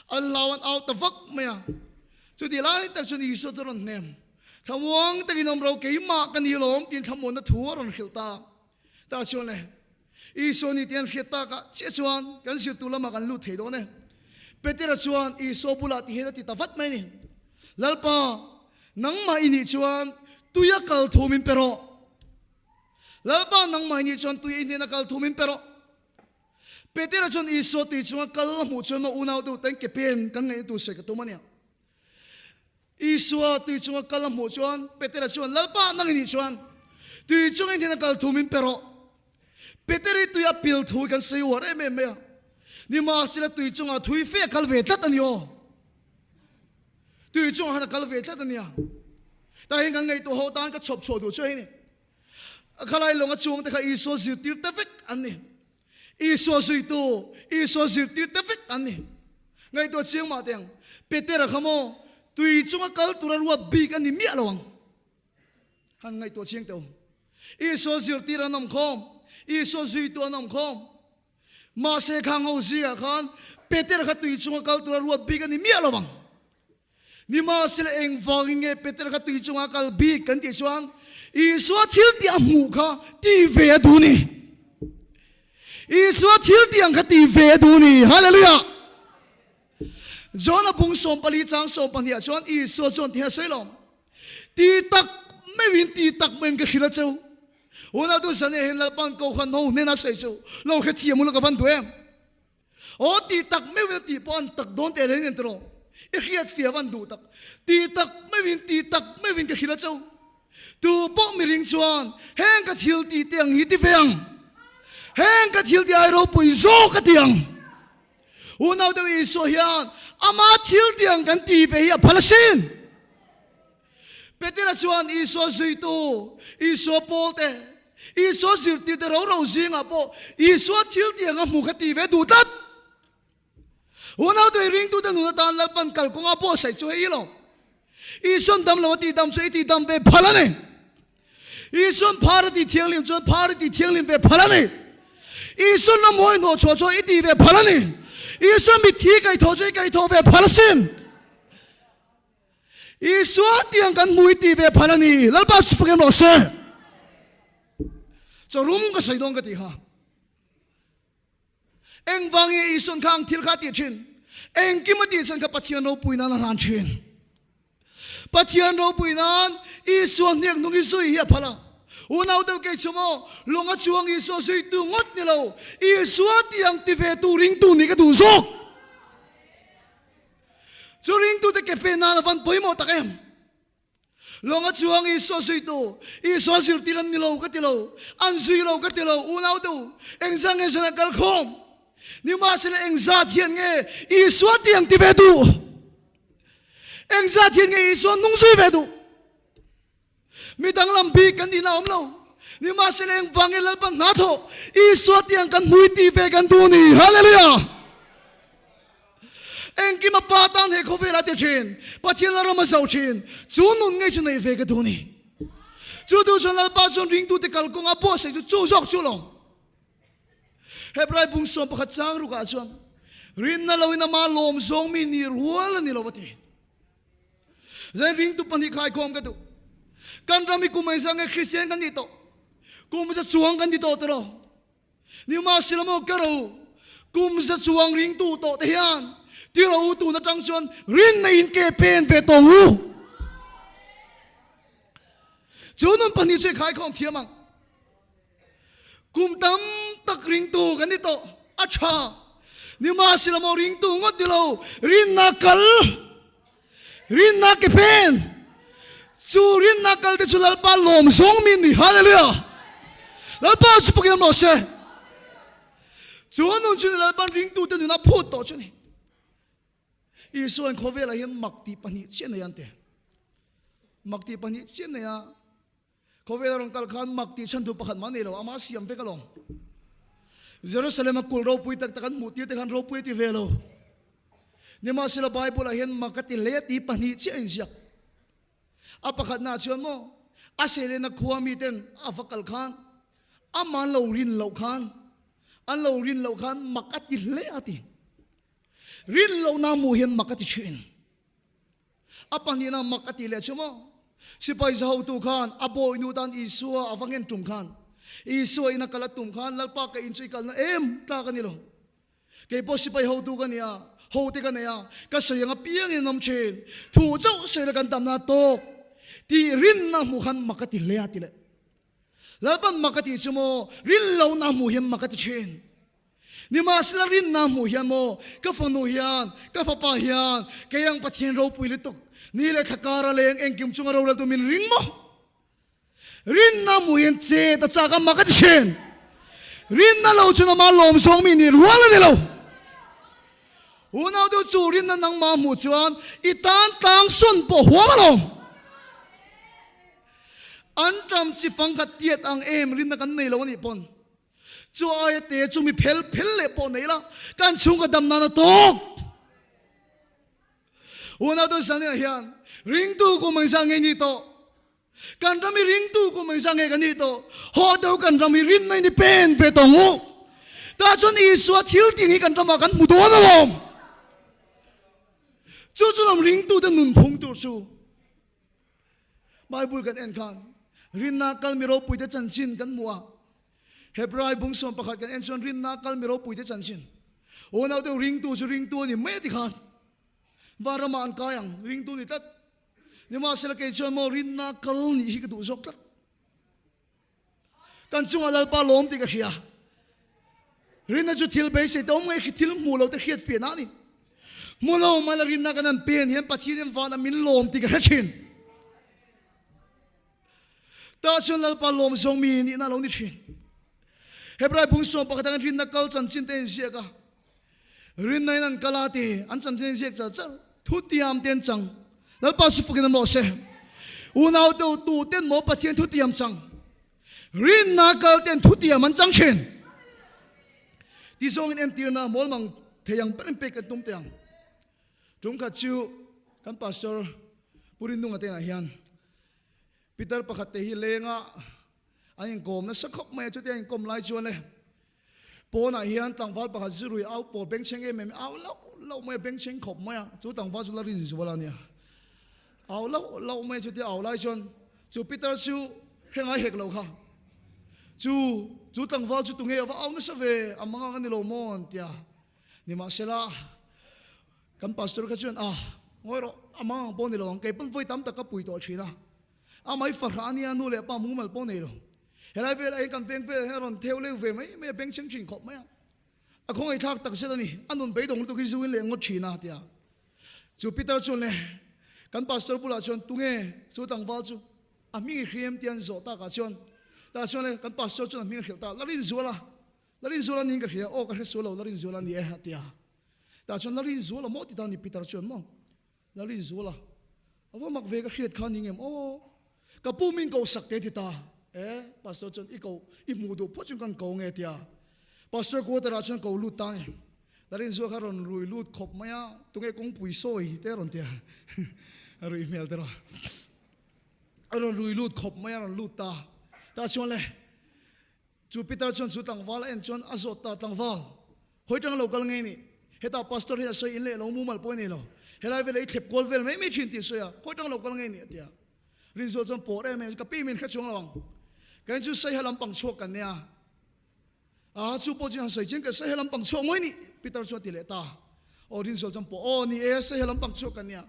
an hlau an au ta vak mai a. Chutih lai tak chuan Isua chu a rawn hnem. Thlamuang takin awm ro keimah ka ni lawm tiin thlamuanna thu a rawn hrilh ta. Tah chuan le Isua ni tih an hriat takah chiah chuan kan zirtu lamah kan lut thei dawn e. Petera chuan Isua bulah ti hian a ti ta vat mai a ni. Lalpa, nangmah i nih chuan tuia kal thu min pe rawh. Lalpa, nangmah i nih chuan tuia i hnena kal thu min pe rawh. Petera chuan Isua tui chunga kal a hmuh chuan maw unau deuh ten ke pen kan ngaihna tur sawi ka tum a nia. Isua tui chunga kal a hmuh chuan Petera chuan, Lalpa, nang i nih chuan tui chungin hian a kal thu min pe rawh. Peter hi tui a pil thu kan sawi uar em em mai a. Nimahsela tui chungah thui fe a kal ve tlat a ni aw. Tui chungah han a kal ve tlat a nia. Tah hian kan ngaihtuah ho tan ka chhawp chhuah duh chu hei ni. A khalai lawnga chuang te kha Isua zirtir te vek an ni. Isua zuitu, Isua zirtir te vek an ni. Ngaihtuah chiang mah teh ang. Petera kha maw tui chunga kal tura ruat bik a ni miah lo ang. Han ngaihtuah chiang teh u. Isua zirtir an awm khawm, Isua zuitu an awm khawm. Mahse khang ho zingah khan Petera kha tui chunga kal tura ruat bik a ni miah lo ang. Nimahsela engvangin nge Peter kha tui chunga kal bik kan tih chuan Isua thil tih a hmuh kha ti ve a duh ni. Isua thil tih ang kha ti ve a duh ni. Hallelujah! John a bung 14 chang 12 ah chuan Isua chuan ti hian a sawi lo. Ti tak meuhin ti tak meuhin ka hrilh a cheu. Unau tu zan hian Lalpan Kohhran ho hnena sawi chu lo hrethiam ula ka van duh em. Aw ti tak meuhin a tih pawh an tak dawn teh reng em tiraw? I hriat fia van duh tak. Ti tak meuhin ti tak meuhin ka hrilh a cheu. Tu pawh miring chuan heng ka thil tih te ang hi ti ve ang. Heng ka thil tih ai ropui zawk a ti ang. Unau deuh Isua hian ama thil tih ang kan ti ve hi a phal asin. Petera chuan Isua zuitu, Isua pawlte, Isua zirtirte ro ro zingah pawh Isua thil tih anga hmu kha ti ve duh tlat. Unaute ringtute nun atan Lalpan kalkawnga pawh saih chu hei lo. Isuan dam lo a tih dam chu i tih dam ve phal a ni. Isuan phar a tih thianghlim chuan phar i tih thianghlim ve phal a ni. Isuan ramhuai hnawh chhuah chuan i tih ve phal a ni. Isuan mitthi kaihthawh chu i kaihthawh ve phal asin. Isua tiang kan hmu i ti ve phal a ni. Lalpa chu fak em rawh se. Chaw rum ka sawi dawn ka ti kha. Engvang nge Isuan kha ang thil kha a tih thin? Engkim a tih chhan kha Pathian ropui nan a hlan thin. Pathian ropui nan Isua hniak hnung i zui hi a phal a. Unau deuh kei chu maw lung a chuang Isua zuitu ngawt ni lo, Isua tiang ti ve tu ringtu nih ka duh zawk. Chu ringtute ke pen nan a van pawimawh tak em? Lawnga chuang Isua zuitu, Isua zirtir an ni lo ka ti lo, an zui lo ka ti lo, unau te u, engzah nge zanah kal khawm? Nimahsela engzat hian nge Isua tiang ti ve duh? Engzat hian nge Isua nung zui ve duh? Mi danglam bik kan nihna a awm lo. Nimahsela engvang nge Lalpa hna thawh Isua tiang kan hmui ti ve kan duh ni? Hallelujah! Engkim a pa tan he khawvel a ti thin, Pathian la ram a zauh thin, chu nun ngei chu neih ve ka duh ni. Chu duh chuan Lalpa chuan ringtute kalkawng a buatsaih chu chu zawk chu lo. Hebrai bung 11 chang rukah chuan rinna loin ama lawm zawng mi nih rual a ni lo a ti. Zain ringtu pahnih khaikhawm ka duh. Kan ram hi kum engzah nge Kristian kan nih tawh? Kum za chuang kan ni tawh tiraw? Nimahsela maw ka ro kum za chuang ringtu tawh te hian ti ro tun atang chuan rinna in ke pen ve tawng u. Chu nun pahnih chu i khaikhawm thiam ang. Kum tam tak ringtu kan ni tawh a tha. Nimahsela maw ringtu ngawt ni lo rinna kal rinna ke pen chu rinna kal te chu Lalpa lawm zawng min ni. Hallelujah! Lalpa chu pakin awm rawh se. Chu nun chu ni Lalpan ringtu te nuna phut tawh chu ni. Isuan khawvelah hian mak tih pahnih chiah nei an ti. Mak tih pahnih chiah nei a. Khawvel a rawn kal khan mak tih chhan tur pakhat mah nei lo, amah siam vek alawm. Jerusalem a kulh ropui tak tak an hmuh tir te khan ropui a ti ve lo. Nimahsela Bible ah hian mak a ti hle a ti pahnih chiah a inziak. A pakhatna ah chuan maw a seilena khua miten a va kal khan amah an lo rin loh khan an lo rin loh khan mak a ti hle a ti. Rin lohna hmuh hian mak a ti thin. A pahnihna mak a tih leh chu maw? Sipai zahotu khan a bawihnu tan Isua a va ngen tum khan, Isua in a kal a tum khan, Lalpa ka in chu i kalna em tlak a ni lo. Kei pawh sipai hotu ka ni a, hote ka nei a, ka sawi ang apiangin an awm thin. Thu chauh sawi la kan tamna tawk tih rinna hmuh khan mak a ti hle a ti leh. Lalpan mak a tih chu maw? Rin lohna hmuh hian mak a ti thin. Nimahsela rinna hmuh hian maw ka fanu hian, ka fapa hian kei ang Pathian ropui lutuk, ni leh thla kara leng engkim chunga roreltu min ring maw? Rinna hmuh hian chet a chak a mak a ti thin. Rinna lo chuan ama lawm zawng mi nih rual a ni lo. Unau deuh chu rinna nangmah hmuh chuan i tan tlang sawn pawh huam alawm. An ram chi fang khat tiat ang em rinna kan nei lo a nih pawn. Chu aia te chu mi phel phel leh pawh nei la, kan chhungkaw dam nan a tawk. Unau te Zania hian ringtu kum engzah nge ni tawh? Kan ram hi ringtu kum engzah nge kan nih tawh? Haw deuh kan ram hi rinna in i pen ve tawh ang u. Tah chuan Isua thil tih hi kan ramah kan hmu dawn alawm. Chu chu lam ringtute nunphung tur chu. Bible kan en khan rinna kal mi ropuite chanchin kan hmu a. Hebrai bung 11 kan en chuan rinna kal mi ropuite chanchin. Unau te ringtu chu ringtu a ni mai a ti khan. Vanramah an kai ang ringtu ni tlat. Nimahsela kei chuan maw rinna kal nih hi ka duh zawk tlat. Kan chungah Lalpa lawm tih ka hria. Rinna chu thil beisei te awm ngei khi thil hmuh lo te hriat fiahna a ni. Hmu lo mai la rinna kan han pen hian Pathian hian vanah min lawm tih ka hre thin. Tah chuan Lalpa lawm zawng mi nihna a lo ni thin. Hebrai bung 11 atangin rinna kal chanchin te a inziak a. Rinna in an kal a ti, an chanchin a inziak char char. Thutiam te an chang. Lalpa chu fakin an rawh se. Unau deuh tu ten maw Pathian thutiam chang. Rinna kal ten thutiam an chang thin. Ti zawngin entirna mawlmang thei ang berin pek kan tum teh ang. Tum khat chu kan pastor Pu Rindunga te ah hian Peter pakhat te hi lenga an inkawm nasa khawp mai a, chutia inkawm lai chuan le Pawnah hian tlangval pakhat zirui au pawl bengchheng em em au lauh lauh mai a, bengchheng khawp mai a, chu tlangval chu la rin zual a nia. Au lauh lauh mai chutia au lai chuan chu Peter chu hre ngai hek lo kha. Chu chu tlangval chu tunge ava au nasa ve, a mang ang a ni lo maw an tia. Nimahsela kan pastor kha chuan a ngawi rawh, a mang ang pawh ni lo ang, kei pawn vawi tam tak ka pui tawh thin a. A mai fahrah a nia, nu leh pa mumal pawh nei lo. Helai velah hian kan veng velah hian a rawn theu leu ve mai mai a, beng chheng thin khawp mai a. A khawngaihthlak tak zet a ni, a nun beidawng lutuk hi zu in leh ngawt thin a, tia. Chu Peter chuan le, Kan pastor bulah chuan tunge chu tlangval chu a hming i hriam tih an zawh takah chuan tah chuan le kan pastor chuan a hming a hrilh ta, Larinzuala, Larinzuala niin ka hria, aw ka hre sual lo, Larinzuala a ni e a ti a. Tah chuan Larinzuala maw ti ta ni Peter chuan maw Larinzuala a va mak ve ka hriat kha ni ngem aw ka pu min ko sak te ti ta e pastor chuan i ko i hmuh duh phawt chuan kan ko nge tia pastor quarter ah chuan ko lut ta ni Larinzuala kha rawn rui lut khawp mai a tunge kawngpui sawi te rawn tia a rui hmel te rawh a rawn rui lut khawp mai a rawn lut ta tah chuan le Chu Peter chuan chu tlangval a en chuan a zawt ta, Tlangval, hawi tang lo kal ngei nih? Hetah pastor hian a sawi in leh lo mumal pawh i nei lo. Helai vela i thlep kual vel mai mai thin tih a sawi a, hawi tang lo kal ngei nih? a ti a. Rinzual chuan pawr em em, Ka pi min hre chuang lo ang. Ka in chu Saiha lampang chhuak kan nia. A, chu pawh chu han sawi chiang ka Saiha lampang chhuak mawi nih? Peter chuan a ti leh ta. Aw, Rinzual chuan pawh, Aw, ni e, Saiha lampang chhuak kan nia.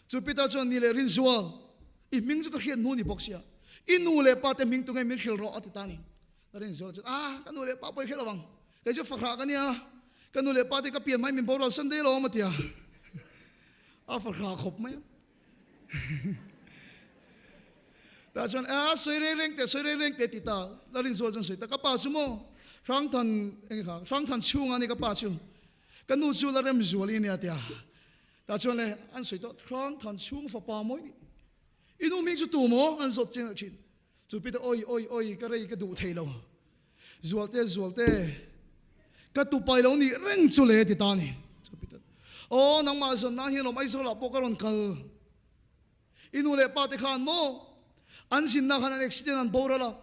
Chu Peter chuan, Ni leh Rinzual, i hming chu ka hriat hnu ni bawk sia, i nu leh pa te hming tunge min hrilh rawh a ti ta ni. Ka Rinzual chuan, Ah, ka nu leh pa pawh i hre lo ang, kei chu fahrah ka nia, ka nu leh pa te ka pian mai min boral Sunday lo awm a ti a, a fahrah khawp mai a. Tah chuan, Ah, sawi reng reng teh, sawi reng reng teh ti ta. La Rinzual chuan sawi ta, Ka pa chu maw, Hrangthan, eng kha, Hrangthan chhunga ni ka pa chu, ka nu chu la Remzual i nia ti a. Tah chuan le an sawi tawh, Hrang than chhung fapa mawi nih, i nu hming chu tu maw? An zawt chiang leh thin. Chu Peter, Awi, awi, awi, ka rei ka duh thei lo. Zualte, Zualte, ka tupai lo nih reng chu le ti ta ni. Chu Peter, Aw, nangmah zawn nan hian awm Aizawlah pawh ka rawn kal. I nu leh pa te khan maw an zinna khan an accident an boral a,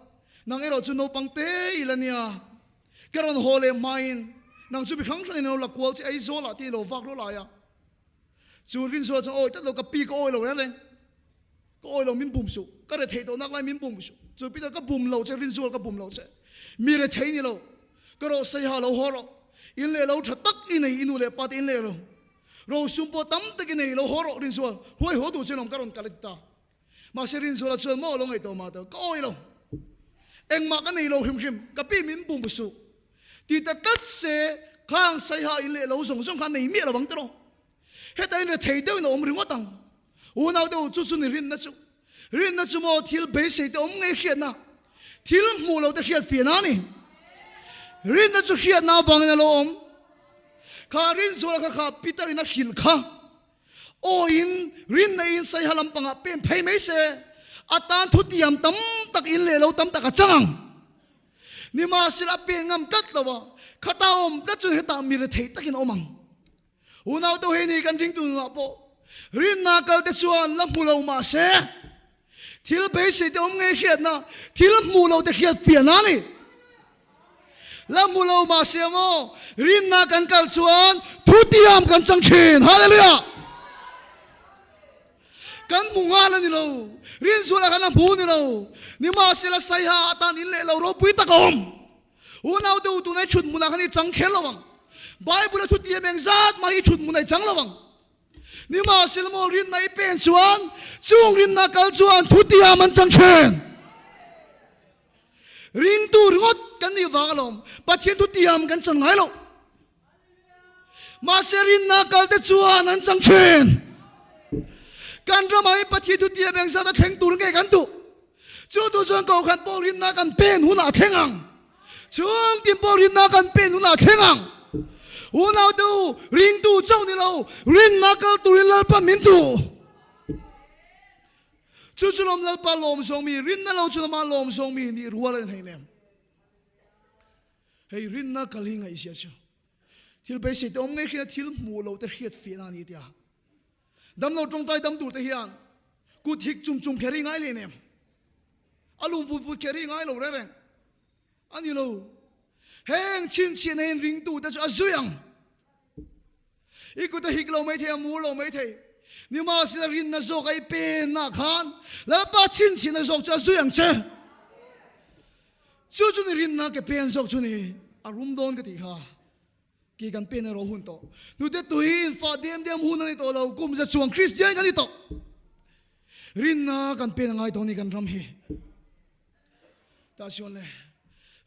nang erawh chu naupang te i la nia. Ka rawn haw leh hmain nang chu mi hrang hrangin an lo la kual che Aizawlah te i lo vak rawh lai a. Chu Rinzuala chuan awi tlat lo, ka pi ka awi lo reng reng, ka awi lo min bum suh, ka rethei tawh nak lai min bum suh. Chu Peter ka bum lo che Rinzuala ka bum lo che, mi rethei ni lo, ka rawh saiha lo haw rawh, in leh lo tha tak i nei i nu leh pa te in leh lo, rosum pawh tam tak i nei lo haw rawh Rinzual, huai haw duh che lawm ka rawn kal a ti ta. Mahse Rinzuala chuan maw lo ngaihtuah mah tawh, ka awi lo. Engmah ka nei lo hrim hrim, ka pi min bum suh. Ti ta tlat se, khang saiha in leh lo zawng zawng kha a nei miah lo ang tiraw. Heta in rethei deuhin a awm ringawt ang. Unau deuh chu chu ni rinna chu. Rinna chu maw thil beisei te awm ngei hriatna, thil hmuh lo te hriat fiahna a ni. Rinna chu hriatna avangin a lo awm. Kha Rinzuala kha kha Peter in a hrilh kha. Awiin rinna in saiha lampangah pen phei mai se, a tan thutiam tam tak in leh lo tam tak a chang ang. Nimahsela a pen ngam tlat lo a, khata awm tlat chuan hetah mi rethei takin a awm ang. Unau te hei ni kan ringtu nunah pawh rinna kal te chuan la hmu lo mah se, Thil beisei te awm ngei hriatna, thil hmuh lo te hriat fiahna a ni. La hmu lo mahse maw, rinna kan kal chuan thutiam kan chang thin. Hallelujah! Kan hmu nghal a ni lo, rinzuala khan a hmu ni lo. Nimahsela Saiha atan in leh lo ropui tak a awm. Unau te u tunai thut hmunah khan i chang kher lo ang. Bible a thutiam engzat mah hi thut hmunah i chang lo ang. Nimahsela maw rinna i pen chuan chung rinna kal chuan thutiam an chang thin. Ringtu ringawt kan nih vang alawm Pathian thutiam kan chan ngai lo. Mahse rinna kal te chuan an chang thin. Kan ramah hi Pathian thutiam engzat a thleng tur nge kan duh? Chu tu chuan kohhran pawh rinna kan pen hunah a thleng ang. Chhungtin pawh rinna kan pen hunah a thleng ang. Unau te u, ringtu chauh ni lo, rinna kal turin Lalpa min duh. Chu chu lawm Lalpa lawm zawng mi, rinna lo chu lama lawm zawng mi nih rual a ni hleinem. Hei rinna kal hi ngaihzia chu thil beisei te awm ngei khian thil hmuh loh te hriat fiahna a ni tia. Damlo tawngtai dam tur te hian kut hik chung chung kher hi ngai leh nem. A lum vut vut kher hi ngai lo reng reng a ni lo. Heng chhinchhiahna hian ringtu te chu a zui ang. I kut a hik lo mai thei, a mur lo mai thei. Nimahsela rinna zawk a i penna khan Lalpa chhinchhiahna zawk chu a zui ang che. Chu chu ni rinna ke pen zawk chu ni a rum dawn ka tih kha. Kei kan pen erawh hun tawh. Hnute tui infah dem dem hun a ni tawh lo, kum za chuang Kristian kan ni tawh. Rinna kan pen a ngai tawh a ni kan ram hi. Tah chuan le,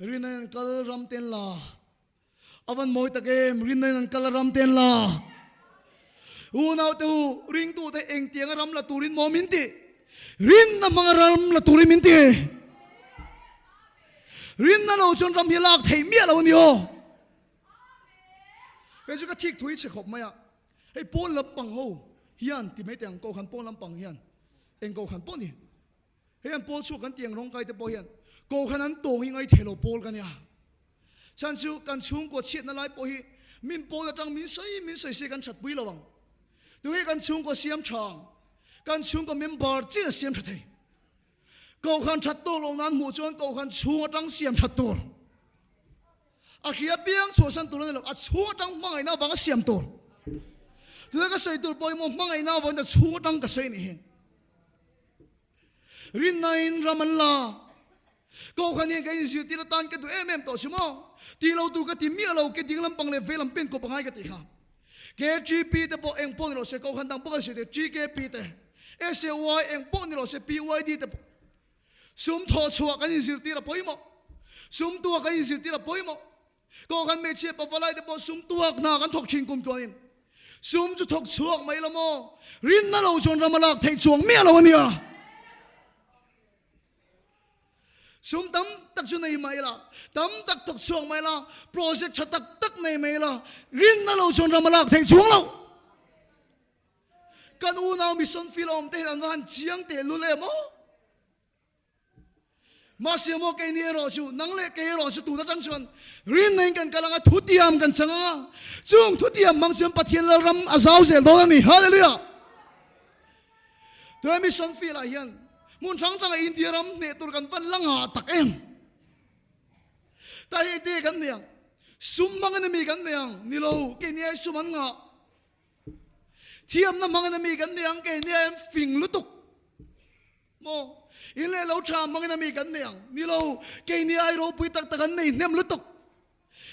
rinna in an kal ram ten la. A van mawi tak em, rinna in an kal ram ten la. Unaute u, ringtute engtianga ram la turin maw min ti? Rinna hmanga ram la turin min ti. Rinna lo chuan ram hi lak theih miah lo a ni aw. Kei chu ka thik thui chhe khawp mai a, hei pawn lampang ho hian ti mai teh ang, kohhran pawn lampang hian eng kohhran pawh ni. Hei an pawl chhuak kan tih ang rawngkai te pawh hian kohhran an tawng hi ngaithei lo pawl ka nia. Chhan chu kan chhungkua chhiatna lai pawh hi min pawl atang min sawi min sawi se kan thatpui lo ang. Tunge kan chhungkua siam tha ang? Kan chhungkua member chiah a siam tha thei. Kohhran that tawk lo nan hmuh chuan kohhran chhung atang siam that tur. A hria piang chhuahsan tur a ni lo, a chhung atang hmangaihna avanga siam tur. Tunge ka sawi tur pawh hi maw hmangaihna avangin a chhung atang ka sawi nih hi. Rinnain ram an la. Kohhran hian ka inzirtir atan ka duh em em tawh si maw? Tih lo tur ka ti miah lo, ke ding lampang leh vei lam pen kawp a ngai ka tih kha. KGP te pawh eng pawh ni rawh se, Kohhran dang pawh kan sawi thei, TKP te, SAY eng pawh ni rawh se, PYD te pawh. Sum thawh chhuah kan inzirtir a pawimawh. Sum tuah kan inzirtir a pawimawh. Kohhran hmeichhia pavalai te pawh sum tuak hna kan thawk thin kum tuanin sum chu thawk chhuak mai lo maw? Rinna lo chuan ram a lak theih chuang miah lo a nia. Sum tam tak chu nei mai la, tam tak thawk chhuak mai la, project tha tak tak nei mai la, rinna lo chuan ram a lak theih chuang lo. Kan unau mission field a awm te hian an va han chiang tehlul em aw. Mahse maw keini erawh chu, nang leh kei erawh chu tun atang chuan rinna in kan kal ang a, thutiam kan chang ang a, chung thutiam hmang chuan Pathian Lalram a zau zel dawn a ni. Hallelujah! Tunah mission field ah hian hmun hrang hrangah India ram hneh tur kan van la ngah tak em? Ta hei te kan nei ang, sum hmangin ami kan nei ang? Ni lo, keini ai sum an ngah. Thiamna hmangin ami kan nei ang? Keini ai an fing lutuk. Maw? In leh lo tha hmangin ami kan nei ang? Ni lo, keini ai ropui tak tak an nei hnem lutuk.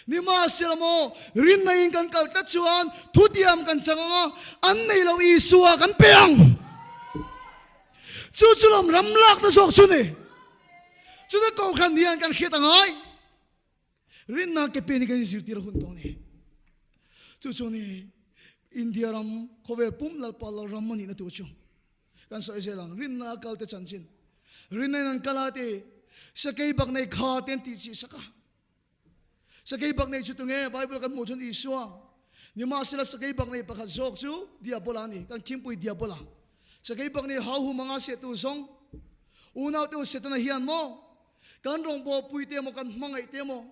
Nimahsela maw, rinna in kan kal tlat chuan thutiam kan chang ang a, an nei lo Isua kan pe ang. Chu chu lawm ram lakna zawk chu ni. Chutah Kohhran hian kan hriat a ngai. Rinna ke pen hi kan inzirtir a hun tawh a ni. Chu chu ni India ram khawvel pum Lalpa lal ram a nihna tur chu kan sawi zel ang. Rinna a kal te chanchin, rinna in an kal a ti, sakei bak nei kha te an tih chih sak a. Sakei bak nei chu tunge? Bible kan hmuh chuan Isua. Nimahsela sakei bak nei pakhat zawk chu Diabola a ni, kan khimpui Diabola. Sakei bak nei hau hum anga sehtu zawng unaute u Setana hian maw Kan rawngbawlpui te emaw kan hmangaih te emaw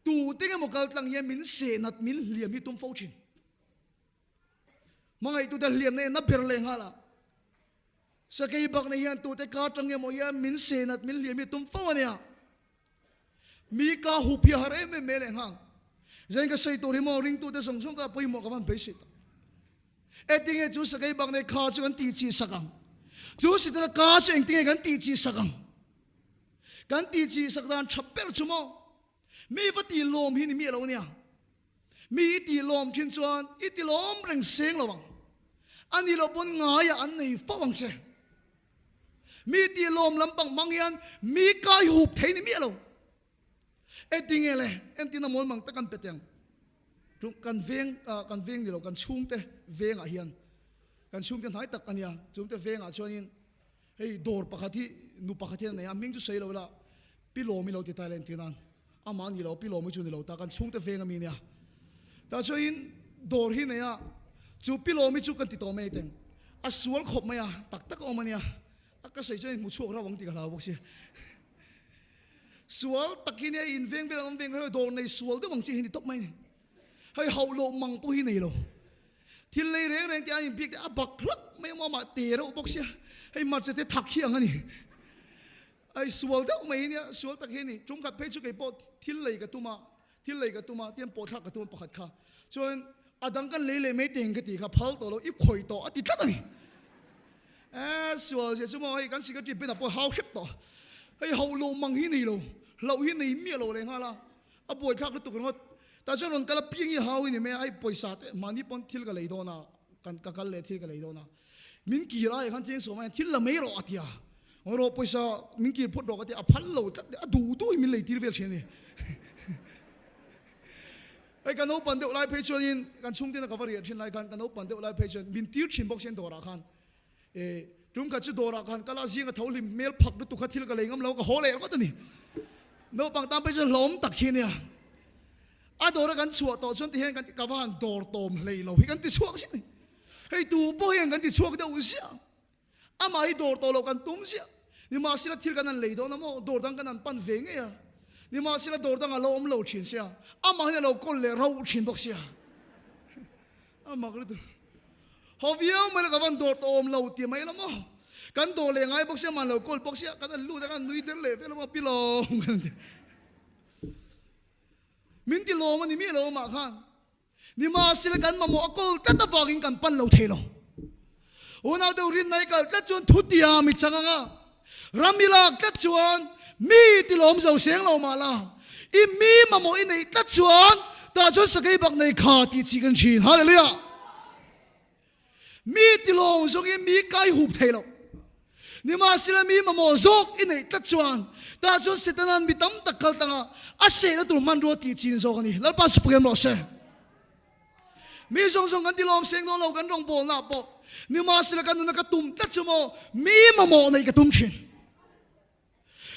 tute emaw kal tlang hian min sehnat min hliam hi tum fo thin. Hmangaihtute hliamna hian na ber leh nghal a. Sakei bakna hian tute ka tang emaw hian min sehnat min hliam hi tum fo a nia. Mi ka hup hi a har em em mai leh nghal. Zain ka sawi tur hi maw ringtute zawng zawng ka pawimawh ka van beisei tak. Engtinge chu sakei bak nei kha chu kan tih chih sak ang? Chu sitana ka chu engtinge kan tih chih sak ang? Kan tih chih sak dan tha ber chu maw? Mi va tih lawm hi ni miah lo ania. Mi i tih lawm thin chuan i ti lawm reng seng lo ang. A ni lo pawn ngaiah an nei fo ang che. Mi tih lawm lampang hmang hian mi kai hup thei ni miah lo. Engtinge le? Entin a mawl mang tak kan pe teng. Kan veng, kan veng ni lo, kan chhungte vengah hian, kan chhungte hnai tak a nia, chhungte vengah chuanin hei dawr pakhat hi nu pakhat hian a nei a, hming chu sawi lo ila, Pi Lawmi lo ti ta ila entir nan, amah a ni lo, Pi Lawmi chu ni lo ta, kan chhungte veng ami nia. Tah chuanin dawr hi nei a, chu Pi Lawmi chu kan ti tawh mai teng, a sual khawp mai a, tak tak a awm a nia, a ka sawi chuan in hmu chhuak rauh ang tih ka hlau bawk sia. Sual tak hi nia in veng vel an awm veng vel dawr nei sual deuh ang chi hi ni tawp mai ni. Hei hauh loh mang pawh hi nei lo. Thil lei reng reng te an inbik te a bak hlak mai a amah te reuh bawk sia. Hei marcha te thak hi ang a ni. Ai sual deuh mai hi nia sual tak hi a ni. Tum khat phei chu kei pawh thil lei ka tum a, thil lei ka tum a, tian pawh thlak ka tum a pakhat kha. Chuan a dang kan lei leh mai teng ka tih kha phal tawh lo, i khawih tawh a ti tlat a ni. E sual zia chu maw hei kan secretary Ben-a pawh hau hrep tawh. Hei hauh loh mang hi nei lo, hlauh hi nei miah lo leh nghal a, a buaithlak lutuk ringawt. Tah chuan rawn kal a piang hi hau hi ni mai a, hei pawisa te mahni pawn thil ka lei dawn a, kan ka kal leh thil ka lei dawn a. Min kir a, khan cheng sawm a hian thil la mai rawh a ti a. Ngawi rawh pawisa min kir phawt rawh ka ti a, a phal lo tlat a, a duh duh hi min lei tir vel thin a ni. Hei ka naupan deuh lai phei chuanin kan chhungte ka va riah thin lai khan ka naupan deuh lai phei chuan min tir thin bawk sin dawrah khan. E tum khat chu dawrah khan ka la zinga tho hlim hmel phak lutuk kha thil ka lei ngam lo ka haw leh ringawt a ni. Naupang tan phei chuan hlawm tak hi ania. A dawra kan chhuah tawh chuan tihian kan ka va han dawr tawm hlei lo hi kan ti chhuak ziah a ni. Hei tu pawh hian kan ti chhuak deuh ziah. Amah hi dawr tawh loh kan tum ziah. Nimahsela thil kan han lei dawn a maw? Dawr dang kan han pan ve ngei a. Nimahsela dawr dangah lo awm lo thin sia. Amah hian a lo kawl leh rauh thin bawk sia. A mak lutuk. Haw viau mai la ka van dawr tawh awm lo ti mai la maw? Kan dawr leh ngai bawk sia, amah lo kawl bawk sia. Kan han lut a, kan han nui der leh vel a maw? Pi lawm kan ti. Min ti lawm a ni miah lo amah khan. Nimahsela kan mamawh a kawl tlat avangin kan pan lo thei lo. Unau deuh rinna i kal tlat chuan thutia mi chang anga ram i lak tlat chuan mi tilawm zo seng lo mah la, i mi mamawh i neih tlat chuan tah chuan sakei bak nei kha tih chi kan thin. Hallelujah! Mi tilawm zawngin mi kai hup thei lo. Nimahsela mi mamawh zawk i neih tlat chuan tah chuan Setana'n mi tam tak kal tanga a sehna tur hmanrua tih chin zawk a ni. Lalpa chu pawh rawh se. Mi zawng zawng kan tilawm seng dawn lo kan rawngbawlnaah pawh. Nimahsela kan nuna ka tum tlat chu maw mi mamawh neih ka tum thin.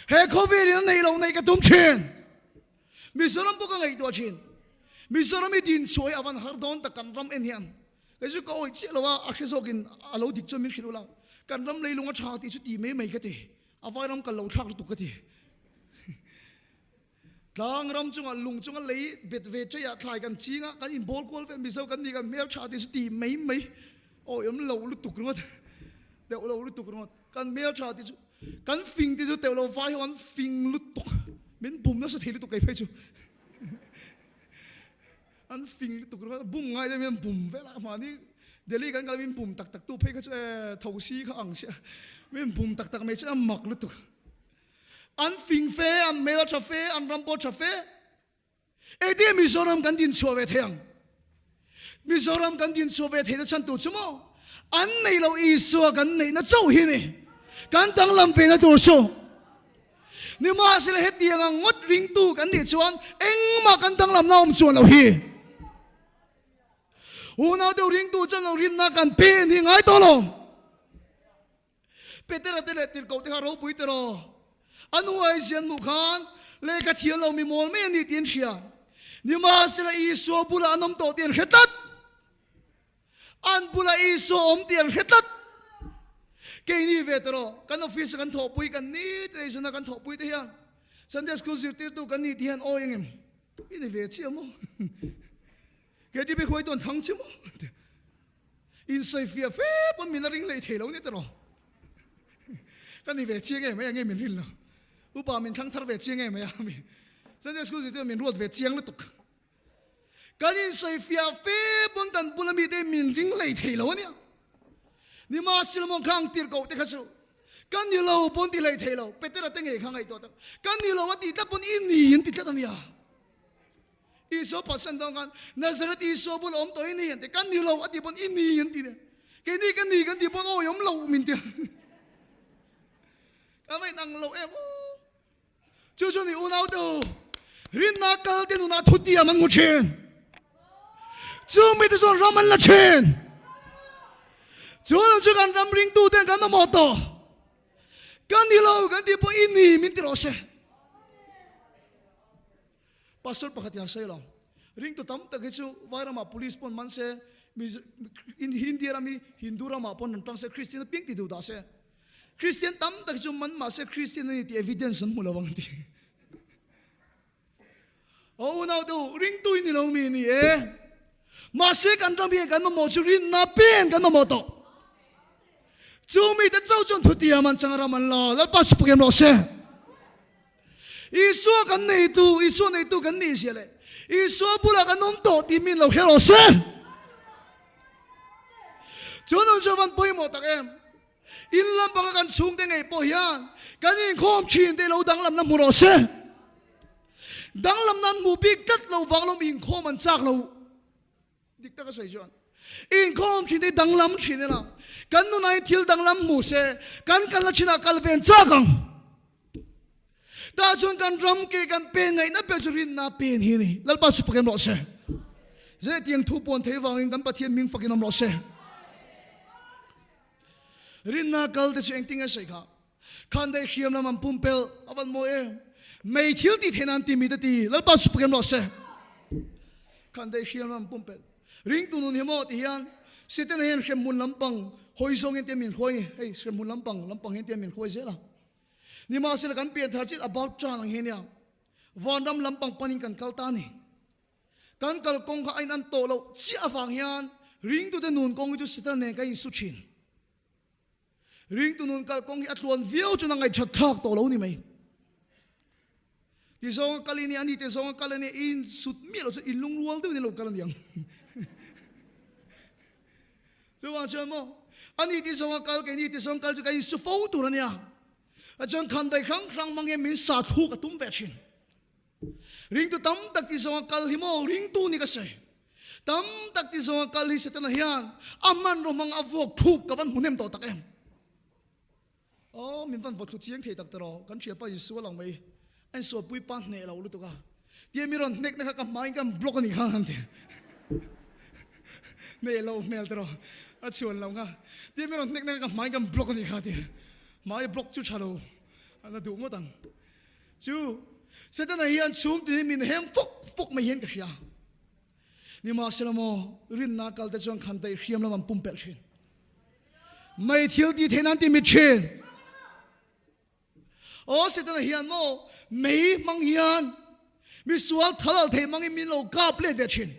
He khawvelin a neih loh neih ka tum thin. Mizoram pawh ka ngaihtuah thin. Mizoram hi din chhuah hi a van har dawn tak kan ram en hian. Kei chu ka awih chiah lo a, a hre zawkin a lo dik chuan min hrilh ula. Kan ram leilung a tha tih chu ti mai mai ka ti. A vai ram kal lo thlak lutuk ka ti. Tlang ram chungah lung chunga lei bet ve cheiah thlai kan ching a, kan inbawl kual vel Mizo kan ni kan hmel tha tih chu ti mai mai. Awi awm lo lutuk ringawt. Deuh lo lutuk ringawt. Kan hmel tha tih chu kan fing tih chu teuh lo vai ho an fing lutuk. Min bum nasa thei lutuk kei phei chu. An fing lutuk ringawt bum ngai deuh hian bum vel a mahni Delhi kan kal min bum tak tak tu phei kha chu e tho si kha ang sia min bum tak tak mai chu a mak lutuk. An fing fe, an hmel a tha fe, an ram pawh a tha fe. Engtin Mizoram kan din chhuah ve thei ang? Mizoram kan din chhuah ve theihna chhan tur chu maw? An neih loh Isua kan neihna chauh hi ni. Kan danglam vena tur chu. Nimahsela hetiang ang ngawt ringtu kan nih chuan engmah kan danglamna awm chuan lo hi. Unau deuh ringtu chuan lo rinna kan pen hi ngai tawh lo. Petera te leh tirhkoh te kha ropui te rawh. A nu a insian hmuh khan lehkha thiam lo mi mawl mai a ni tih an hria. Nimahsela Isua bulah an awm tawh tih an hre tlat. An bulah Isua awm tih an hre tlat. Keini ve te rawh, kan office a kan thawhpui kan ni te zuna kan thawhpui te hian Sunday school zirtirtu kan ni tih hian awi engem i ni ve chiah maw? KTP hruaitu an thang chiah maw? Insawifiah fe pawn min la ring leh thei lo nia tiraw? Ka ni ve chiang em mai a, nge min rin lo? Upa min thlang thar ve chiang em mai a, Sunday school zirtirtu min ruat ve chiang lutuk. Kan insawifiah fe pawn kan bula mite min ring leh thei lo ania. Nimahsela maw khang tirhkoh te kha chu ka ni lo pawn ti hlei thei lo, Petera te ngei kha ngaihtuah tak. Ka ni lo a tih tlat pawn i ni an ti tlat ania. Isua phatsan dawn khan Nazareth Isua bula awm tawh i ni an ti. Ka ni lo a ti pawn i ni an ti nia. Keini ka ni kan ti pawn awi awm lo min ti. Ka va inang lo em aw. Chu chu ni unau te u, rinna kal te nunah thutiam an hmu thin. Chu mite chuan ram an la thin. Chu lam chu kan ram ringtu ten kan mamawh tawh. Ka ni lo kan ti pawh i ni min ti rawh se. Pastor pakhat hian sawi lo. Ringtu tam tak hi chu Vairamah police pawn man se, India ram hi Hindu ramah pawn rawn tang se, Christian apiang ti duh dah se. Christian tam tak hi chu man mah se Christian a ni tih evidence an hmu lo ang ti. Aw unau te u, ringtu i ni lo mi ni e. Mahse kan ram hian kan mamawh chu rinna pen kan mamawh tawh. Chu mite chauh chuan thutiam an chang ram an la, Lalpa chu pakem rawh se. Isua kan neitu, Isua neitu kan nih zia leh Isua bulah kan awm tawh tih min lo hre rawh se. Chu nun chu van pawimawh tak em. In lampanga kan chhungte ngei pawh hian kan inkhawm thin te lo danglamna hmu rawh se. Danglamna an hmuh bik tlat lo vang lawm inkhawm an chak lo. Dik taka sawi chuan inkhawm thin te danglam thin ila kan nunah hi thil danglam hmu se kan kalna thinah kal ven chak ang. Tah chuan kan ram ke kan pen ngaihna ber chu rinna pen hi a ni. Lalpa chu pakem rawh se. Zetiang thu pawn thei vangin kan Pathian hming fakin awm rawh se. Rinna kal te chu engtin nge sawi kha? Khan daih hriam lam an pumpelh a van mawi em? Mei thil tih theih nan timi te ti Lalpa chu fakin rawh se. Khan daih hriam lam an pumpelh. Ringtu nun hi maw ti hian Setana hian hremhmun lampang hawi zawng hian tiang min hruai ni. Hei hremhmun lampang lampang hian tiang min hruai zel a. Nimahsela kan pian thar chiat about tan ang hi nia. Vanram lampang panin kan kal ta ni. Kan kal kawng kha a in an tawh loh chiah avang hian ringtute nun kawng hi chu Setana nen kan insu thin. Ringtu nun kal kawng hi a tluan viau chuan a ngaihthat thlak tawh lo ni mai. Ti zawnga kal i nia, ani te zawnga kal a nia, i insut miah loh chuan in lungrual deuhin a lo kal a niang. Chuvang chuan maw, ani ti zawnga kal, keini ti zawng kal chu kan insu fo tur a nia. Chuan khandaih hrang hrang hmang hian min sa thuk a tum ve thin. Ringtu tam tak ti zawnga kal hi maw ringtu ni ka sawi. Tam tak ti zawnga kal hi Setana hian a hmanraw hmang a vuak thuk ka van hmu hnem tawh tak em. Aw min van vawthlu chiang thei tak tawh kan thianpa Isua lang mai a insualpui pa hneh lo lutuk a. Tia mi rawn hnek na kha ka hmaiin ka block a nih kha han ti. Hneh lo hmel tawh a chhuan lo kha. Tia mi rawn hnek na kha ka hmaiin ka block a nih kha ti. Hmai block chu tha lo a na duh ngawt ang. Chu Setana hian chhung tinin min hem fawk fawk mai hian ka hria. Nimahsela maw, rinna kal te chuan khan daih hriam lam an pumpelh thin. Mei thil ti theih nan ti mit thin. Aw Setana hian maw, mei hmang hian misual thal al theih mangin min lo kap let ve thin.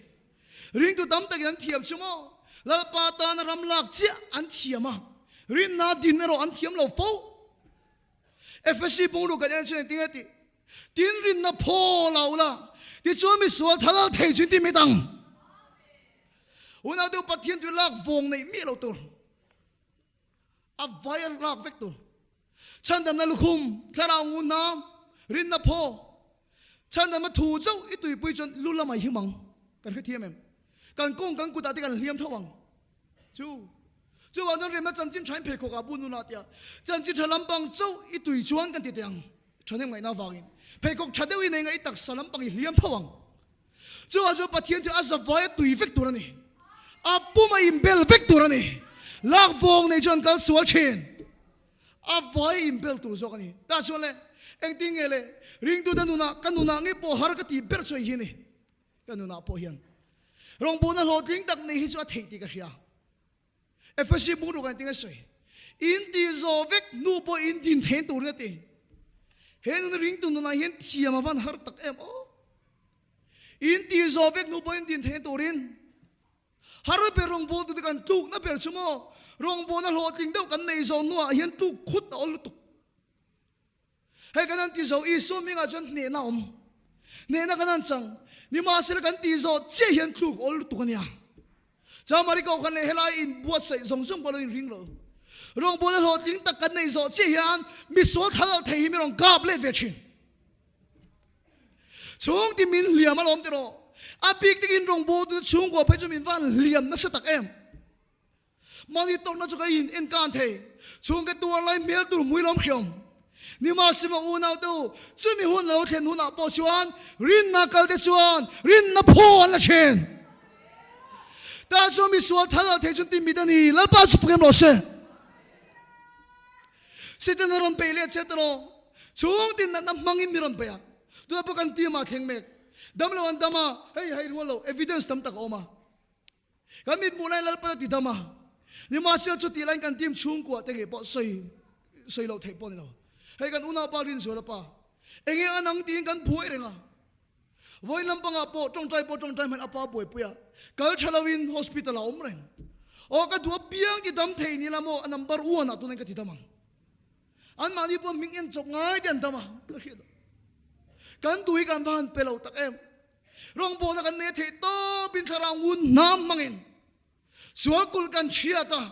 Ringtu tam takin an thiam chu maw, Lalpa tana ram lak chiah an thiam a, rinna din erawh an thiam lo fo. Efesi bungruk kan en chuan engtin nge tih? Tin rinna phaw lo la, tichuan misual thal thei chin ti mit ang. Unau deuh Pathian chu lak vawng neih miah lo tur. A vai a lak vek tur. Chhandamna lukhum, thlarau ngun hnam, rinna phaw, chhandamna thu chauh i tuipui chuan lu lamah i him ang. Kan hrethiam em? Kan kawng kan kutah te kan hliam tho ang. Chu chuvang chuan remna chanchin thain pheikhawk ah bun nuna tia chanchin tha lampang chauh i tui chuan kan ti teh ang. Thahnem ngaihna avangin pheikhawk tha deuh i nei nga i taksa lampang i hliam tho ang. Chuvang chuan Pathian chu a zavai a tui vek tur a ni. A pum a inbel vek tur a ni. Lak vawng nei chuan kal sual thin. A vai a inbel tur zawk a ni. Tah chuan le engtin nge le ringtute nunah ka nunah ngei pawh har ka tih ber chu hei hi a ni. Ka nunah pawh hian rawngbawlna hlawhtling tak nei hi chu a theih tih ka hria. Efesi bungruk an tinga sawi. In tih zawh vek hnu pawh in din thein turin a ti. He nun ringtu nunah hian thiam a van har tak em aw. In tih zawh vek hnu pawh in din thein turin har ber rawngbawltu te kan tlukna ber chu maw rawngbawlna hlawhtling deuh kan nei zawh hnuah hian tluk khut a awl lutuk. Hei kan han ti zo, Isua hmingah chuan hnehna a awm. Hnehna kan han chang. Nimahsela kan tih zawh chiah hian tluk awl lutuk a nia. Chamari ko khan leh helai in buatsaih zawng zawng pawh lo inring lo. Rawngbawlna hlawhtling tak kan neih zawh chiah hian misual thal alh thei hi mi rawn kap let ve thin. Chhung ti min hliam alawm tiraw. A bik takin rawngbawltu chhungkua phei chu min van hliam nasa tak em. Mahni tawkna chu ka in en kan thei. Chhungte tuar lai hmel tur hmui lawm hriam. Nimahsima unau te u, chumi hun a lo thlen hunah pawh chuan rinna kal te chuan rinna phaw an la thin. Tah chuan misual thal alh thei chuan ti mit a ni, Lalpa chu fak em rawh se. Satan a rawn peih leh che tawh, chhung tin natna hmangin mi rawn peih a. Tunah pawh kan team ah thleng mek. Dam lo an dam a, hei hei rual lo, evidence tam tak a awm a. Kan mit hmuh laiin Lalpan a ti dam a, nimahsela chutih laiin kan team chhungkua te ngei pawh sawi sawi loh theih pawh a ni lo. Hei kan unaupa Rinzuala pa, enge a nang tiin kan buai reng a. Vawiin lampangah pawh tawngtai pawh tawngtai hman a pa buaipui a, kal tha loin hospital ah a awm reng. Aw ka duh apiang ti dam thei ni la maw a number one ah tunin ka ti dam ang. Anmahni pawh hming en chawp ngai te an dam a, ka hriat loh. Kan duh hi kan va han pe lo tak em. Rawngbawlna kan nei theih tawpin thlarau ngun hnam hmangin sual kulh kan chhiat a,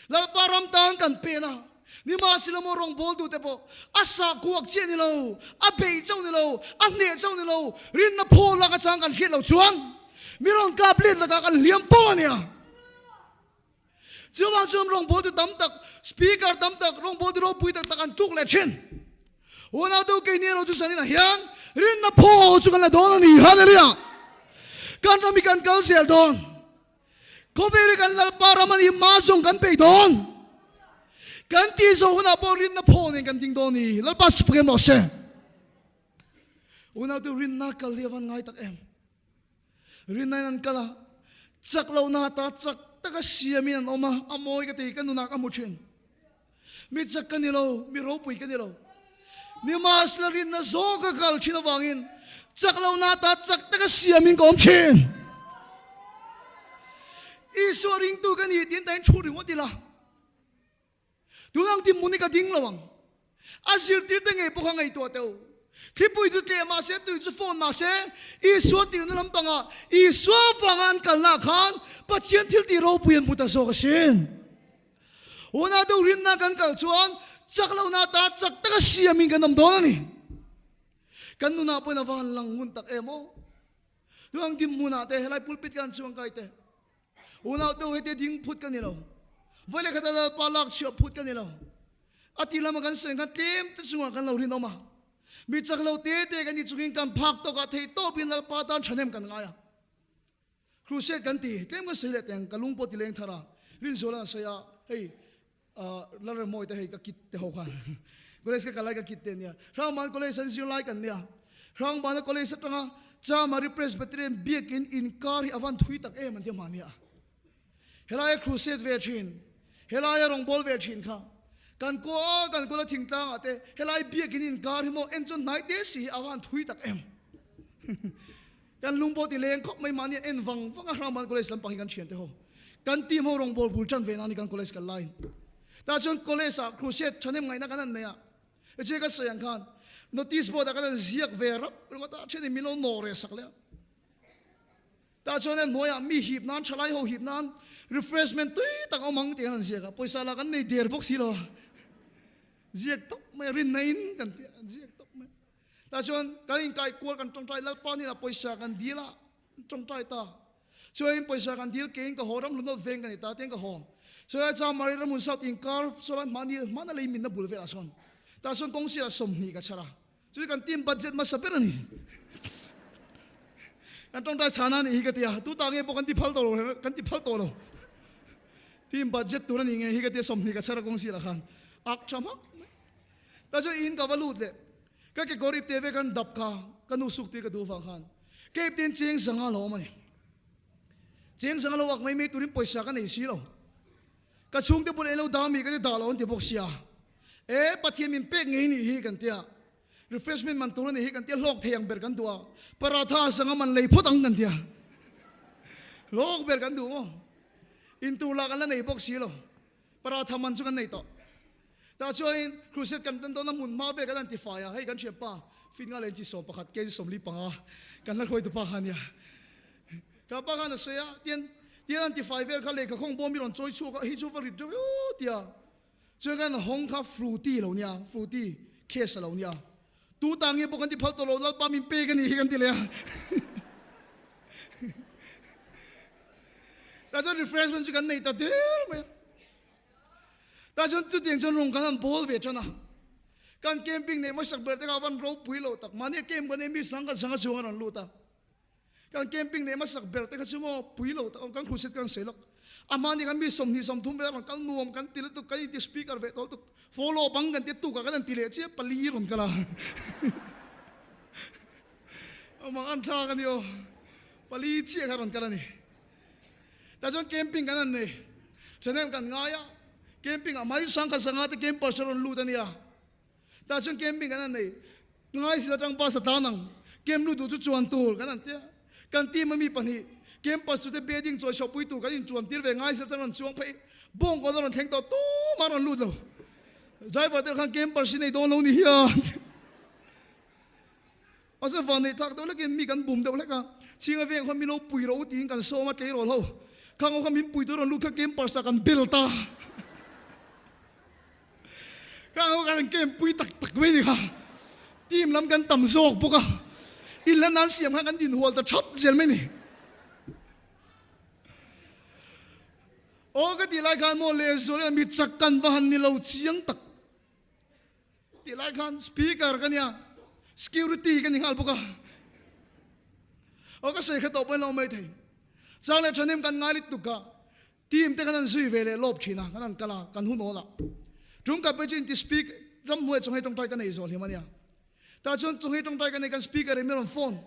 Lalpa ram tan kan pen a, nimahsela maw rawngbawltu te pawh a sah kuak chiah ni lo, a beih chauh ni lo, a hneh chauh ni lo, rinna phaw lak atang kan hriat loh chuan mi rawn kap let lakah kan hliam fo a nia. Chuvang chuan rawngbawltu tam tak, speaker tam tak, rawngbawltu ropui tak tak an tluk leh thin. Unau deuh keini erawh chu zaninah hian rinna phaw chu kan la dawn a ni. Hallelujah! Ka. Kan ram hi kan kal zel dawn. Khawvel hi kan Lalpa ram a ni, mah zawng kan peih dawn. Kan tih zawh hunah pawh rinna phaw nen kan ding dawn ni. Lalpa chu fak em rawh se. Unaute rinna kal hi a van ngai tak em. Rinna in an kal a, chak lohna ta chak taka siamin an awm a, a mawi ka ti, ka nunah ka hmu thin. Mi chak ka ni lo, mi ropui ka ni lo. Nimahsela rinna zawk ka kal thin avangin chak lohna ta chak taka siamin ka awm thin. Isua ringtu ka ni tiin tain thu ringawt ila. Tunang dinhmun hi ka ding lo ang. A zirtirte ngei pawh kha ngaihtuah teh u. Thlipui chu tleh mah se, tui chu fawn mah se, Isua tirna lampangah Isua vanga an kalnaah khan Pathian thil tih ropui an hmu ta zawk asin. Hunah deuh rinna kan kal chuan chak lohna ata chak taka siamin kan awm dawn a ni. Kan nunah pawhin a va han lang ngun tak em aw. Tunang dinhmunah te helai pulpit kan chuang kai te. Unau te hete ding phut ka ni lo. Voi leh khata Lalpa lak chhiah phut ka ni lo. A ti lama kan sawi khan tlem te chungah kan lo rinawm a. Mi chak lo te te kan ni chungin kan phak tawkah theih tawpin Lalpa tan thahnem kan ngai a. Crusade kan ti, tlem kan sawi leh teng, ka lung pawh ti leng thar a. Rinzuala an sawi a, hei Lalremawi te hei ka kit te ho khan college ka kalai ka kit te ania. Hrangban college an zir lai kan nia. Hrangbana college atanga Chamari Presbyterian biakin inkar hi a van thui tak em an ti hma nia. Helaia crusade ve thin, helaia rawngbâwl ve thin kha kan kua kan kula thingtlangah te helai biakin inkar hi maw en chuan hnai te si hi a van thui tak em. Kan lung pawh ti leng khawp mai mahni en vang vang a Hrangban College lampang hi kan thiante ho kan team ho rawngbâwl bul tan ve nan hi kan college kal laiin tah chuan college ah crusade thahnem ngaihna kan han nei a che ka sawi ang khan notice board ah kan han ziak ve rap ringawt a thenin min lo nawh reh sak leh a tah chuan heng hnuaiah mi hip nan thalai ho hip nan refreshment tui tak a awm ang tih kan han ziak a pawisa lah kan nei der bawk si lo a ziak tawp mai a rinna in kan ti a ziak tawp mai. Tah chuan kan inkai kual kan tawngtai Lalpa hnenah pawisa kan dil a, tawngtai ta. Chuanin pawisa kan dil keiin ka haw ram hlunawt veng ka ni ta tiin ka haw. Chuai chuan Mari Ramhmun South inkar sawn mahni hmana lei minna bul velah sawn tah chuan kawng sirah 20 ka chhar a. Chu kan team budget hmasa ber a ni. Kan tawngtai chhana a nih hi ka ti a, tu ta nge pawh kan ti phal tawh lo, kan ti phal tawh lo. Team budget tur a nih nge hi ka ti a, 20 ka chhar a kawng sirah khan ak tha hmak mai. Ka chu in ka va lut leh ka kekawr ip te ve kan dap kha ka nu suk tir ka duh vang khan ka ip tin cheng sanga lo awm a ni. Cheng sanga lo ak mai mai turin pawisa ka nei si lo. Ka chhungte bulah in lo dah mi ka ti dah lo an ti bawk sia. E Pathian min pek ngei nih hi kan tia. Refreshment man tur a nih hi kan tia hlawk thei ang ber kan duh a. Paratha sanga man lei phawt ang kan tia. Hlawk ber kan duh maw? Intur lah kan la nei bawk si lo. Paratha man chu kan nei tawh. Tah chuanin crusade kan tan dawn a hmun hma vel kan han ti fai a, hei kan thianpa fit nga leh chi 11 kg 45 kan hla hruaitu pa kha a nia. Ka pa khan a sawi a, tian tian an ti fai vel kha lehkha khawng bawm hi rawn chawi chhuak a, hei chu va rit reuh eu tia. Chuan kan hawng kha fruity lo nia, fruity case a lo nia. Tu ta nge pawh kan ti phal tawh lo, Lalpa min pek a nih hi kan ti leh a. Tah chuan refreshment chu kan nei ta der mai a. Tah chuan chutiang chuan rawng kan han bawl ve tan a. Kan camping neih hmasak ber te kha van ropui lo tak. Mahni a camp kan ei mi sang kan sang a chhung a rawn lut a. Kan camping neih hmasak ber te kha chu maw pui lo tak awm kan crusade kan sawi lawk. A hmani kan mi 20, 30 vel a rawn kal nuam kan ti lutuk kan inti speaker ve tawh lutuk. Follow bang kan ti tukah kan han ti leh chiah pali rawn kal a. Amah an thlak a ni aw. Pali chiah kha rawn kal a ni. Tah chuan camping kan han nei. Thahnem kan ngai a, camping ah mai sangkhat sanga te campers a rawn lut a nia. Tah chuan camping kan han nei. Ngai sila tang bus a tlan ang. Camp lut duh chu chuan tur kan han tia. Kan team a mi pahnih campers chu te bedding chawi chhoh pui tur kan inchuan tir ve ngai sila tang rawn chuang phei. Bawng kawn a rawn thleng tawh tumah a rawn lut lo. Driver te khan campers hi nei dawn lo ni hian. Mahse van neih tlak deuh hlekin mi kan bum deuh hlek a, chhinga veng kha min lo pui rawh u tiin kan sawm a tleirawl ho. Khang ho kha min pui tur rawn lut kha campers ah kan bel ta. Khang ho khan an camp pui tak tak mai ni kha. Team lam kan tam zawk bawk a, inlan nan siam khan kan dinhual ta thap zel mai ni. Aw ka tih lai khan maw lehzual in mi chak kan va han ni lo chiang tak. Tih lai khan speaker ka nia, security ka ni nghal bawk a. Aw ka sawi kha tawh pawhin lo mai thei. Chang leh thahnem kan ngai lutuk a, team te kan han zui ve leh lawp thin a, kan han kal a, kan hun awl a. Tum khat pawh chu inti speak ramhnuai chawnghei tawngtai ka nei zawh hlim a nia. Tah chuan chawnghei tawngtai ka nei kan speaker in min rawn phone,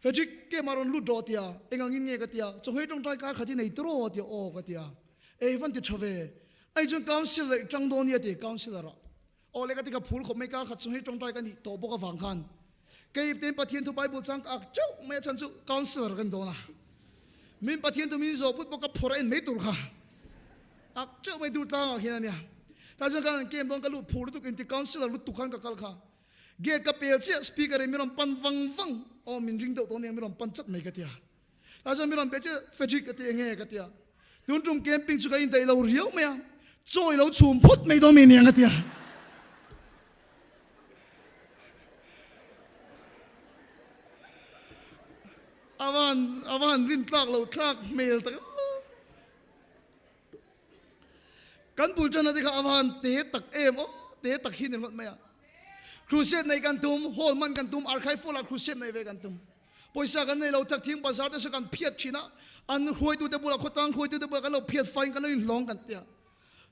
Frederick kemah rawn lut rawh a ti a, eng angin nge ka ti a, chawnghei tawngtai kar khat hi nei tiraw a ti a, aw ka ti a, ei van ti tha ve, ai chuan councillor i tang dawn nia a ti, councillor ah. Aw le ka ti ka phul khawp mai, kar khat chawnghei tawngtai ka nih tawh bawk avang khan kei tein Pathian thu Bible chang ka ak teuh mai a chhan chu councillor ka ni dawn a, min Pathian thu min zawh put bawk ka phawrh a en mai tur kha. Ak teuh mai dur tlangah khian a nia. Tah chuan khan an kem dawn ka lut phur lutuk inti councillor lutuk khan ka kal kha. Gate ka pel chiah speaker in min rawn pan vang vang aw min ring deuh tawh nia min rawn pan chat mai ka tia. Tah chuan min rawn pe chiah Frederick ka ti enge ka tia. Tun tum camping chu ka indaih lo riau mai a chaw i lo chhum phawt mai dawn mi aniang ka tia. A van a van rin tlak lo thlak hmel tak. Kan bul ṭana te kha a van te tak em aw, te tak hi ni ringawt mai a. Crusade nei kan tum, hall man kan tum, arkhai fall ah crusade nei ve kan tum. Pawisa kan nei lo tak thing bazar te saw kan phiat thin a, an hruaitute bulah khawtlang hruaitute bulah kan lo phiat faiin kan lo inhlawng kan ti a.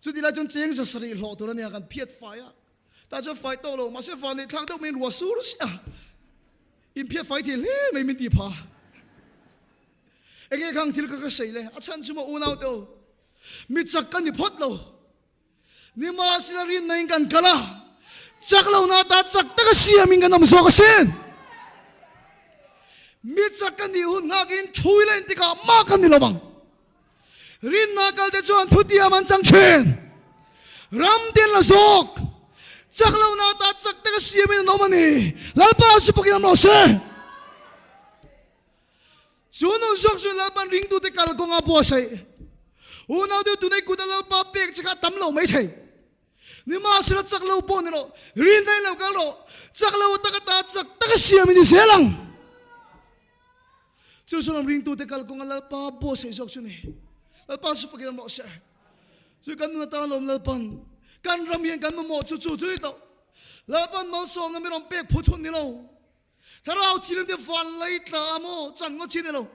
Chuti lai chuan cheng za sarih hlawh tur a nia kan phiat fai a. Tah chuan fai tawk lo mahse van neih thlak deuh mai in ruah sur si a. Inphiat fai thei hle mai min ti pha. Enge khang thil kha ka sei le? A chhan chu maw unau te u, mi chak ka ni phawt lo. Nimahsela rinna in kan kal a, chak lo na ta chak taka siam in kan awm zawk asin. Mi chak ka nih hun nghak in thui la intikah mah ka ni lo ang. Rinna kal te chuan thutiam an chang thin. Ram tin la zawk. Chak lo na ta chak taka siam in an awm a ni. Lalpa chu fakin awm lo se. Chu nun zawk chu Lalpan ringtute kal kawnga buatsaih. Unaute tunei kuta Lalpa pek che kha a tam lo mai thei. Nimahsela chak lo pawh ni rawh, rinna in lo kal rawh, chak lo taka ta chak taka siam in i zel ang. Chu chu ram ringtute kal kawnga Lalpa buatsaih zawk chu ni. Lalpa chu fakin awm rawh se. Chu kan nun atan lawm Lalpan kan ram hian kan mamawh chu chu chu ni tawh. Lalpan malsawmna mi rawn pek phut hun ni lo. Thlarau thilim te van lei tla a maw chan ngawt chi ni lo.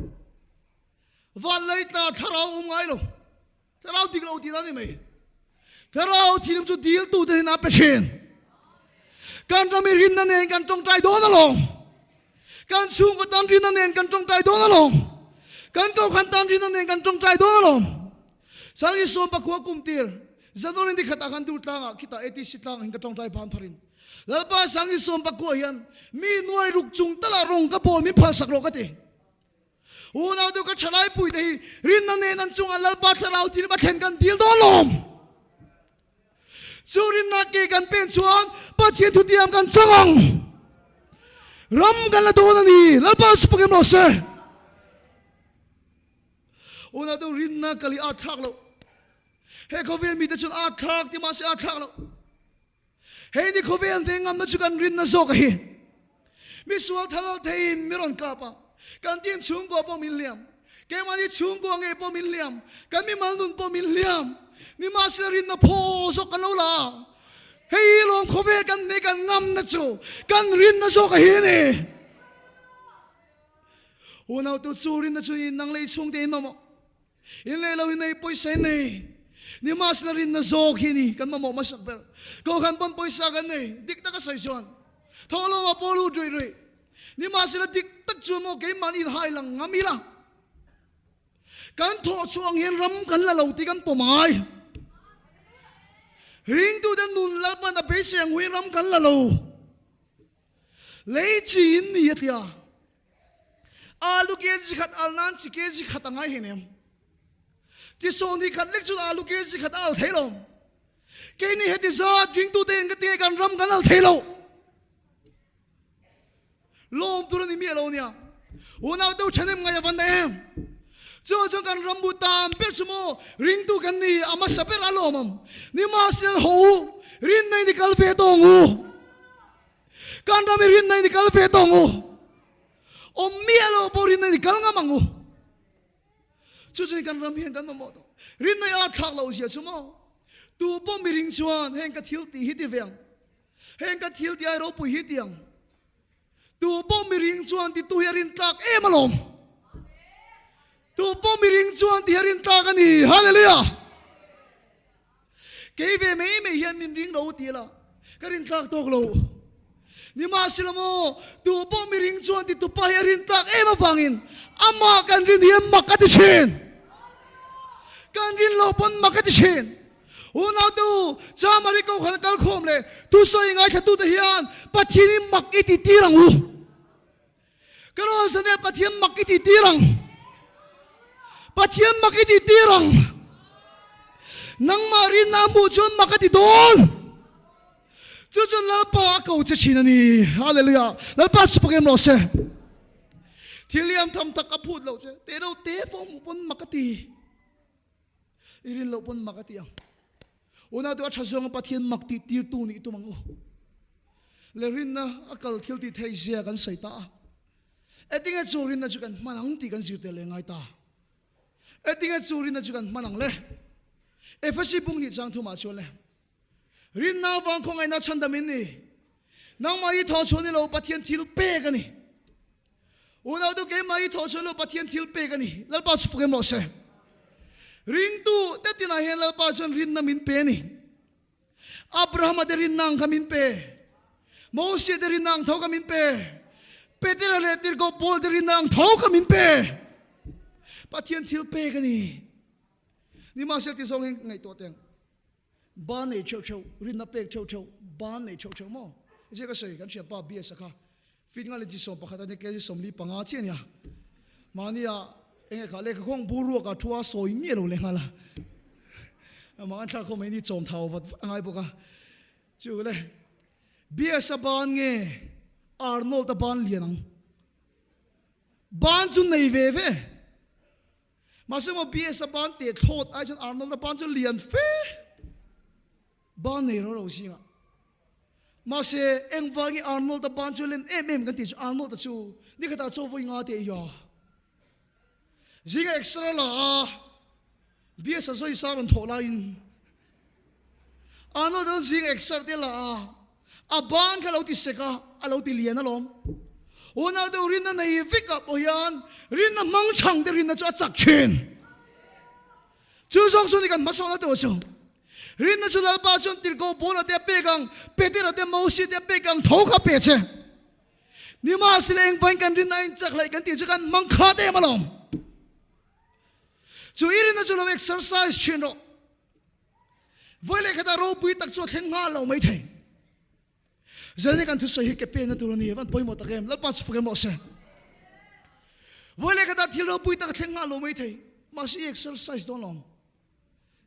Van lei tla thlarau awm ngai lo. Thlarau dik lo tihna ni mai. Thlarau thilim chu dil tu te hian a pe thin. Kan ram i rinna nen kan tawngtai dawn alawm. Kan chhungkaw tan rinna nen kan tawngtai dawn alawm. Kan kohhran tan rinna nen kan tawngtai dawn alawm. Sangi sawm pakhua kum tir January ni khatah khan dur tlangah khitah ATC tlangah hin ka tawngtai phan pharin. Lalpa Sangi sawm pakhua hian mi nuai ruk chung talah rawng ka bawl min phalsak rawh ka ti. Unau te ka thalai pui te hi rinna nen an chungah Lalpa thlarau thil va thlen kan dil dawn lawm. Chu rinna ke kan pen chuan Pathian thutiam kan chang ang. Ram kan la dawn a ni. Lalpa chu fakim rawh se. Unau te rinna kal hi a thlak loh. He khawvel mite chuan a thlak ti mahse a thlak loh. Hei ni khawvel te ngamna chu kan rinna zawk a hi. Mi sual thal theiin mi rawn kap a, kan team chhungkua pawh min hliam, keimahni chhungkua ngei pawh min hliam, kan mimal nun pawh min hliam. Nimahsela rinna phaw zawk kan lo la a, hei hi lawm khawvel kan hmeh kan ngamna chu kan rinna zawk a hi a ni. Unautu chu rinna chu in nang lei chhungte in mamawh. In leh lo in nei pawisa in nei. Nimahsela rinna zawk hi ni kan mamawh hmasak ber. Kohhran pawn pawisa kan nei dik taka sawi chuan thawhlawm ah pawh lut ruih ruih. Nimahsela dik tak chuan maw keimahni in hai lang ngam ila kan thawh chhuah ang hian ram kan la lo tih kan pawm angai. Ringtute nun Lalpan a beisei ang huin ram kan la lo. Lei chi in ni a tia. Alu kg khat al nan chi kg khat a ngai hei nem. Ti sawn hi khat lek chuan alu kg khat a al thei lo. Keini heti zat ringtute in ka ti kan ram kan al thei lo. Lawm tur a ni miah lo nia. Unau deuh ṭhahnem ngai a van em. Chuan chuan kan ram bu tan ber chu maw ringtu kan ni a hmasa ber a lawmawm. Nimahsela ho u, rinna in i kal ve tawng u. Kan ram i rinna in i kal ve tawng u. Awm miah lo pawh rinna in i kal ngam ang u. Chu chuan kan ram hian kan mamawh tawh. Rinna i ât thlak loh zia chu maw? Tu pawh miring chuan heng ka thil tih hi ti ve ang. Heng ka thil tih ai ropui hi ti ang. Tu pawh miring chuan titu hi a rintlak em alawm. Tu pawh miring chuan ti hi a rintlak a ni. Hallelujah! Kei ve mai mai hian min ring lo ti la, ka rintlak tawk lo. Nimahsela maw, tu pawh miring chuan ti tupa hi a rintlak em avangin amah kan rin hian mak a ti thin. Kan rin lo pawn mak a ti thin. Unaute u, Chamari Kohhran kal khawm leh thusawi ngaithlatute hian Pathian hi mak i ti tir ang u. Ka rawn zan e, Pathian mak i ti tir ang. Pathian mak i ti tir ang. Nangmah rinna a hmuh chuan mak a ti dawn. Chu chuan Lalpa a ko che thin a ni. Hallelujah. Lalpa chu pakem rawh se. Thil liam tham tak a phut loh che. Te deuh te pawh hmuh pawn mak a ti. I rin loh pawn mak a ti ang. Unau te a tha zawnga Pathian mak tih tirtu nih tum ang u. Le rinna a kal thil tih theih zia kan sawi ta a. Etinge chu rinna chu kan hman ang tih kan zir tel leh ngai ta. Etinge chu rinna chu kan hman ang le. Efesi bung nih chang thumah chuan le. Rinna avang khawngaihna chhandam in ni. Nangmah hi thaw chhuah ni lo Pathian thil pek a ni. Unau tu keimah hi thaw chhuah lo Pathian thil pek a ni. Lalpa chu fak em rawh se. Ringtu te tinah hian Lalpa chuan rinna min pe a ni. Abrahama te rinna ang kha min pe. Mosia te rinna ang tho kha min pe. Petera leh Tirhkoh Paul te rinna ang tho kha min pe. Pathian thil pek a ni. Nimahsela ti zawng hian ngaihtuah teh ang. Ban nei theuh theuh, rinna pek theuh theuh, ban nei theuh theuh maw? Zia ka sawi, kan thianpa BS a kha fit nga leh chi 11 a nia, kg 45 chiah a nia. Mahnia eng nge kha lehkha khawng bur ruak ah thu a sawi miah lo leh nghal a. Amah an thlak khawm mai ni chawm thau vat vat a ngai bawk a. Chu le, BS a ban nge Arnold a ban lian ang? Ban chu nei ve ve. Mahse maw BS a ban teh thlawt ai chuan Arnold a ban chu lian fe ban nei ro ro zingah. Mahse engvangin Arnold a ban chu len em em kan tih chu Arnold a chu nikhatah chaw vawi nga teh ia. Zinga extra la a BS a zawi sa rawn thawh laiin Arnold a zing extra te la a a ban kha lo ti sek a, a lo ti lian alawm. Unau deuh rinna nei vek ah pawh hian rinna hmang chhang te rinna chu a chak thin. Chu zawk chu ni kan hmasawhna tur chu. Rinna chu Lalpa chuan tirhkoh Paula te a pek ang, Petera te Mosia te a pek ang tho kha a pe che. Nimahsela engvangin kan rinna a inchak hlaih kan tih chu kan hmang khat em alawm. Chu i rinna chu lo exercise thin rawh. Vawi leh khatah ropui tak chu a thleng nghal lo mai thei. Zalni kan thusawi hi ke penna tur a ni, van pawimawh tak em, Lalpa chu fak em rawh se. Vawi leh khatah thil ropui tak a thleng nghal lo mai thei, mahse i exercise dawn lo.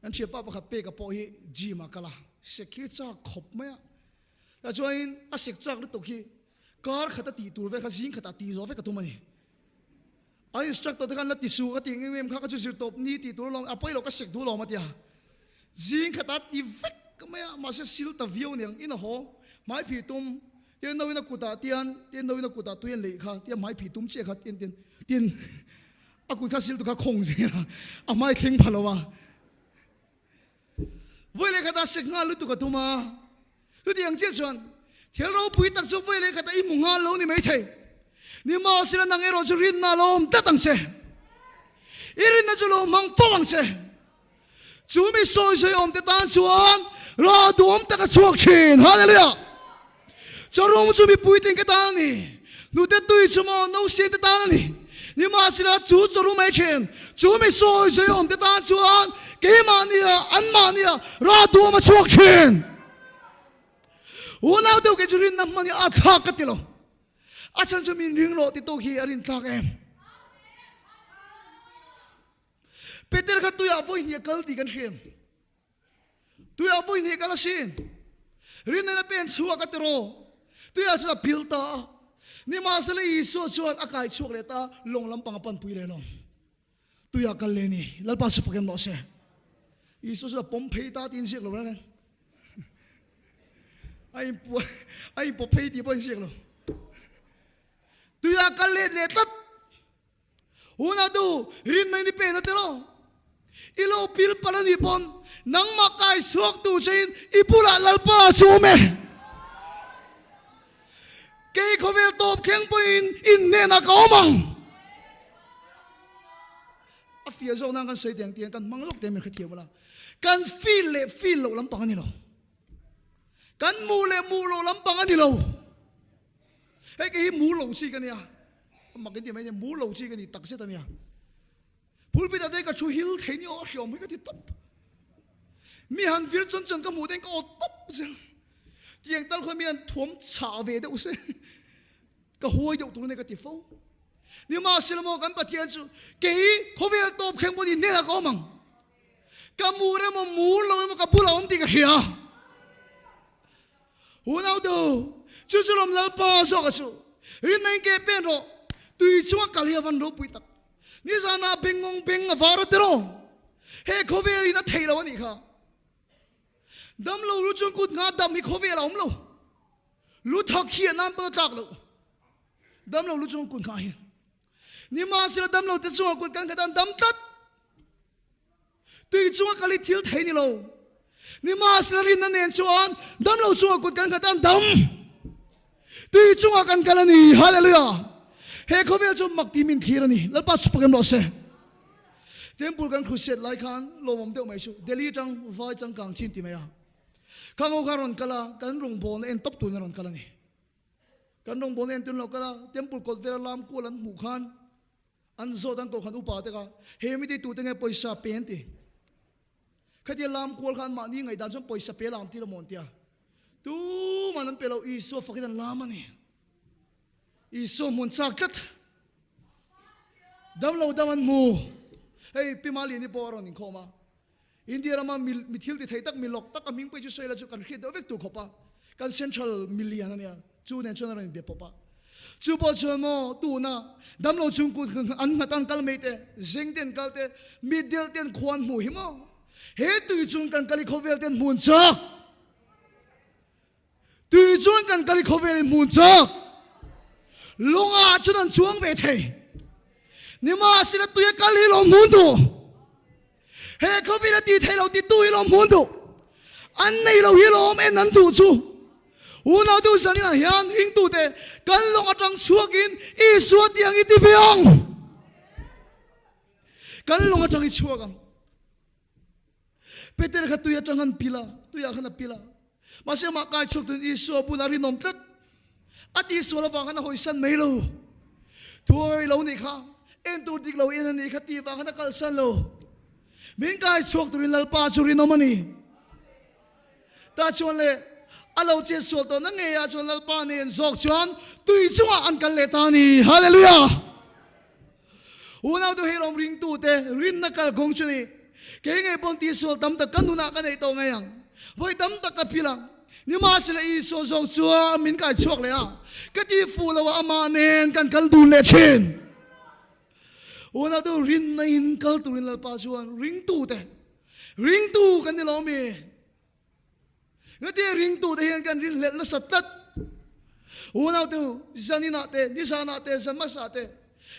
Kan thianpa pakhat peka pawh hi gym ah kal a, sek hi chak khawp mai a. Tah chuanin a sek chak lutuk hi kar khat a tih tur vek kha zing khatah tih zawh vek a tum a ni. A instructor te khan la ti su ka tih ngem em kha ka chu zir tawp ni tih tur alawm a pawi lo ka sek duh alawm a tia. Zing khat a ti vek mai a mahse sil ta viau aniang in a haw hmai phih tum tian no in a kutah tian tian no in a kutah tui an leih kha tian hmai phih tum chiah kha tian tian tian a kut kha sil tu kha khawng zel a a hmai thleng pha lo a. Vawi leh khatah sek nghal lutuk a tum a Chutiang chiah chuan thil ropui tak chu vawi leh khatah i hmu nghal lo ni maithei. Nimahsela nang erawh chu rinna lo awm tlat ang che. I rinna chu lo hmang fo ang che. Chu mi sawi sawi awmte tan chuan rah duhawm tak a chhuak thin. Hallelujah! Chawrum chu mipui tin ka tan a ni. Hnute tui chu maw no sian te tan a ni. Nimahsela chu chawrum ei thin. Chu mi sawi sawi awmte tan chuan keimahnia anmahnia rah duhawm a chhuak thin. Unau deuh kei chu rinna hmang hi a thlak ka ti lo. A chhan chu min ring rawh ti tawk hi a rin thlak em. Peter kha tuiah vawi hnih a kal tih kan hriam. Tuiah vawi hnih a kal asin. Rinna in a pen chhuak a ti rawh. Tuiah chuan a pil ta a. Nimahsela Isua chuan a kai chhuak leh ta lawng lampang a panpui leh lo. Tuiah kal leh ni. Lalpa chu fak em rawh se. Isua chu a pawm phei ta tiin ziak lo reng reng. A inpu a inpawp phei tih pawh a inziak lo. Tuiah kal let leh tlat. Hunah tu rinna in i pen a tilo. I lo pil palh a nih pawn nangmah kai chhuak tur chein i bulah Lalpa chu awm e. Kei khawvel tawp thleng pawhin in hnenah ka awm ang. A fiah zawk nan kan sawi teh ang tih kan hmang lawk teh min hrethiam ula. Kan feel leh feel loh lampang a ni lo. Kan hmuh leh hmuh loh lampang a ni lo. Hei kei hi mu lo chi ka nia. Mak in ti mai nia, mu lo chi ka ni takzet a nia. Pulpit ah te ka thu hil thei ni aw hriawm hi ka ti tawp. Mi han vir chuan chuan ka hmuh te ka aw tawp zel. Tiang tal khawi mi han thuam chah ve deuh se ka huai deuh tur ania ka ti fo. Nimahsela maw kan Pathian chu kei khawvel tawp thleng pawh ni hnenah ka awm ang. Ka mur emaw mur lo emaw ka bulah awm tih ka hria. Unau do, chu chu lawm Lalpa zawk a chu. Rinna in ke pen rawh, tui chunga kal hi a van ropui tak. Nizanah bengngawng beng a var a tiraw? He khawvel in a theih lo a nih kha. Damlo lu chuan kut nga dam hi khawvel a awm lo. Lu thak hi a nan pawn a tlak loh. Damlo lu chuan kut nga hi. Nimahsela damlo te chungah kut kan khat a an dam tlat. Tui chunga kal hi thil thei ni lo. Nimahsela rinna nen chuan damlo chungah kut kan khat a an dam. Tui chungah kan kal a ni. Hallelujah! He khawvel chu mak ti min thlir a ni. Lalpa chu pakem rawh se. Temple kan crusade lai khan lawmawm deuh mai chu Delhi atang vai changkang chin ti mai a. Khang ho kha rawn kal a, kan rawngbawlna en tawp tun a rawn kal a ni. Kan rawngbawlna en tun lo kal a, temple kawt vela lam kual an hmuh khan An zawt an kohhran upa te kha he mite tute nge pawisa pe an ti. Khatia lam kual khan mahni ngaihdan chuan pawisa pe lam tir a maw an tia. Tuman an pe lo, Isua fakin an lam a ni. Isua hmun chak tlat. Dam lo dam an hmu. Hei Pi Maliani pawh a rawn inkhawm a. India rama mi thil ti thei tak, mi lawk tak a hming pawh chu sawi la chu kan hriat deuh vek tur khawp a, kan central milian a nia, chu nen chuan a rawn inbe pawp a. Chu pawh chuan maw tuna damlo chung kut an nghat an kal mai te, zeng te an kal te, mi delh te an khua an hmuh hi maw? He tui chung kan kal i khawvel te an hmun chak. Tui chuan kan kal i khawvel in hmun chak. Lungah chuan an chuang ve thei. Nimahsela tui a kal hi lawm hmun duh. He khawvel a ti thei lo ti tu hi lawm hmun duh. An nei lo hi lawm en an duh chu. Unau tu zanin ah hian ringtute kan lawng atang chhuakin Isua tiang i ti ve ang. Kan lawng atang i chhuak ang. Peter kha tui atang an pil a, tuiah khan a pil a. Mahse amah kai chhuak tuin Isua bulah rinawm tlat. A tihsual avang khan a hawisan mai lo. Thuawi lo nih kha, en tur dik lo en a nih kha tih vang khan a kalsan lo. Min kai chhuak turin Lalpa chu rinawm a ni. Tah chuan leh a lo chetsual tawhna ngeiah chuan Lalpa nen zawk chuan tui chungah an kal leh ta a ni. Hallelujah! Unau te hi lawm ringtute rinna kalkawng chu ni. Kei ngei pawn tihsual tam tak ka nunah ka neih tawh ngei ang. Vawi tam tak ka phil ang. Nimahsela Isua zawk chuan min kai chhuak leh a, ka tihfuh loh ah amah nen kan kal dun leh thin. Unau te rinna in kal turin Lalpa chuan ringtute, ringtu kan ni lo mi? Ngatia ringtute hian kan rinhlelh nasa tlat. Unaute u, zaninah te, nizanah te, zan hmasa te,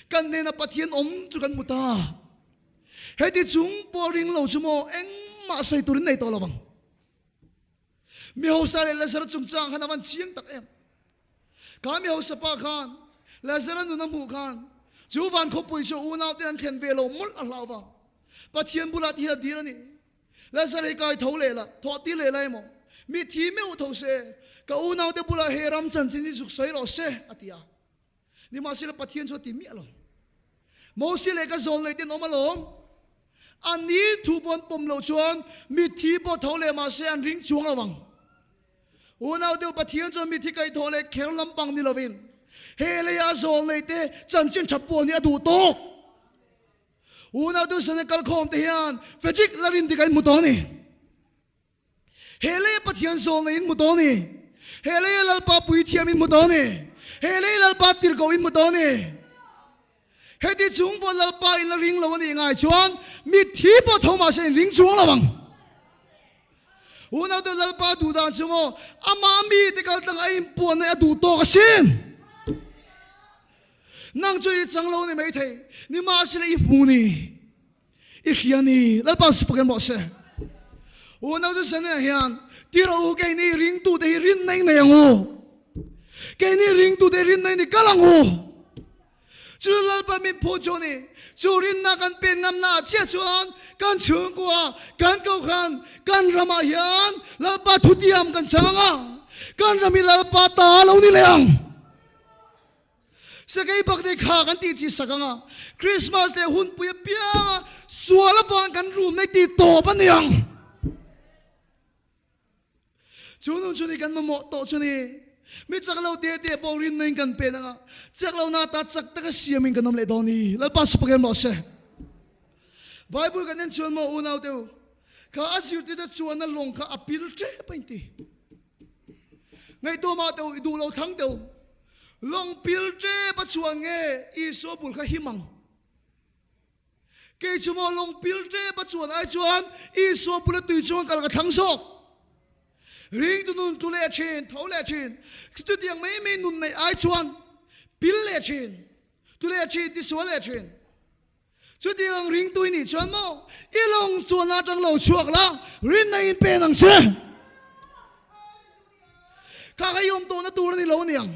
kan hnena Pathian awm chu kan hmu ta. Heti chung pawh ring lo chu maw engmah sawi turin nei tawh lo vang. Mi hausa leh Lazara chungchang khan a van chiang tak em. Kha mi hausa pa khan Lazara nun a hmuh khan chu van khawpui chu unaute an thlen ve lo mawlh a hlau vang. Pathian bulah ti hian a dil a ni. Lazar hi kai tho leh la, thawh tir leh la emaw? Mi thi meuh tho se, ka unaute bulah he ram chanchin hi zuk sawi rawh se, a ti a. Nimahsela Pathian chu a ti miah lo. Mosia leh ka zawl nei ten awm alawm. A ni thu pawh an pawm loh chuan mi thi pawh tho leh mah se an ring chuang lo ang. Unau deuh Pathian chuan mi thi kaih thawh leh kher lampang ni lovin he leia zawl nei te chanchin tha puan hi a duh tawk. Unau tu sana kalkhawm te hian Frederick Larin dik a in hmu tawh a ni. He lei a Pathian zawlna in hmu tawh a ni. He lei a Lalpa puithiam in hmu tawh a ni. He lei a Lalpa tirhkoh in hmu tawh a ni. Heti chung pawh Lalpa in la ring lo a nih ngai chuan mitthi pawh tho mah se in ring chuang lo ang. Unau te Lalpa duh dan chu maw amah mite kaltlang a inpuanna a duh tawk asin. Nang chu i chang lo ni maithei, nimahsela i hmu ni, i hria ni, Lalpa chu pakin rawh se. Unau chu Sania hian, Ti rawh u, keini ringtute hi rin nei nei ang u. Keini ringtute rinna in i kal ang u. Chu Lalpa min phu chu a ni. Chu rinna kan pen ngamna ah chiah chuan kan chhungkua, kan kohhran, kan ramah hian Lalpa thutiam kan chang ang a, kan ram hi Lalpa ta a lo ni leh ang. Sakei bakte kha kan tih chi sak ang a, Krismas leh hunpui apianga sual avang kan rum nei tih tawp a ni ang. Chu nun chu ni kan mamawh tawh chu ni. Mi chak lo te te pawh rinna in kan pen ang a, chak lo na ta chak taka siam in kan awm leh dawn ni. Lalpa chu pakem rawh se. Bible kan en chuan maw unau te u, kha a zirtirte chuan a lawng kha a pil tep a inti. Ngaihtuah mah te u, i duh lo thlang te u. Lawng pil tep a chuan nge Isua bul kha him ang? Kei chu maw lawng pil tep a chuan ai chuan Isua bula tui chunga kal ka thlang zawk. Ringtu nun tlu leh thin, tho leh thin, chutiang mai mai nun neih ai chuan pil leh thin, tlu leh thin, tisual leh thin. Chutiang ang ringtu i nih chuan maw i lawng chuan atang lo chhuak la, rinna in pen ang che. Kha kha i awm tawhna tur a ni lo aniang.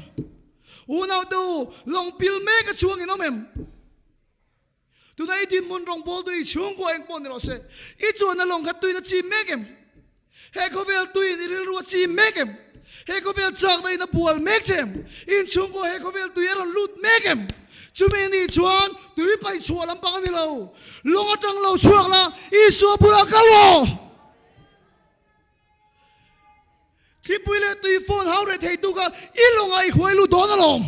Unau te u, lawng pil mek a chhuang in awm em? Tuna i dinhmun rawngbâwl tu i chhungkua eng pawh ni rawh se, i chuanna lawng kha tuin a chîm mek em? He khawvel tuin i rilru a chîm mek em? He khawvel châkna in a bual mek che em? I inchhungkua he khawvel tui a rawn lut mek em? Chumi ni chuan tui paih chhuah lampang a ni lo. Lawng aṭang lo chhuak la, Isua bulah kal rawh! Thlipui leh tui phone hau reh thei tu kha i lawngah i huai lut dawn alawm.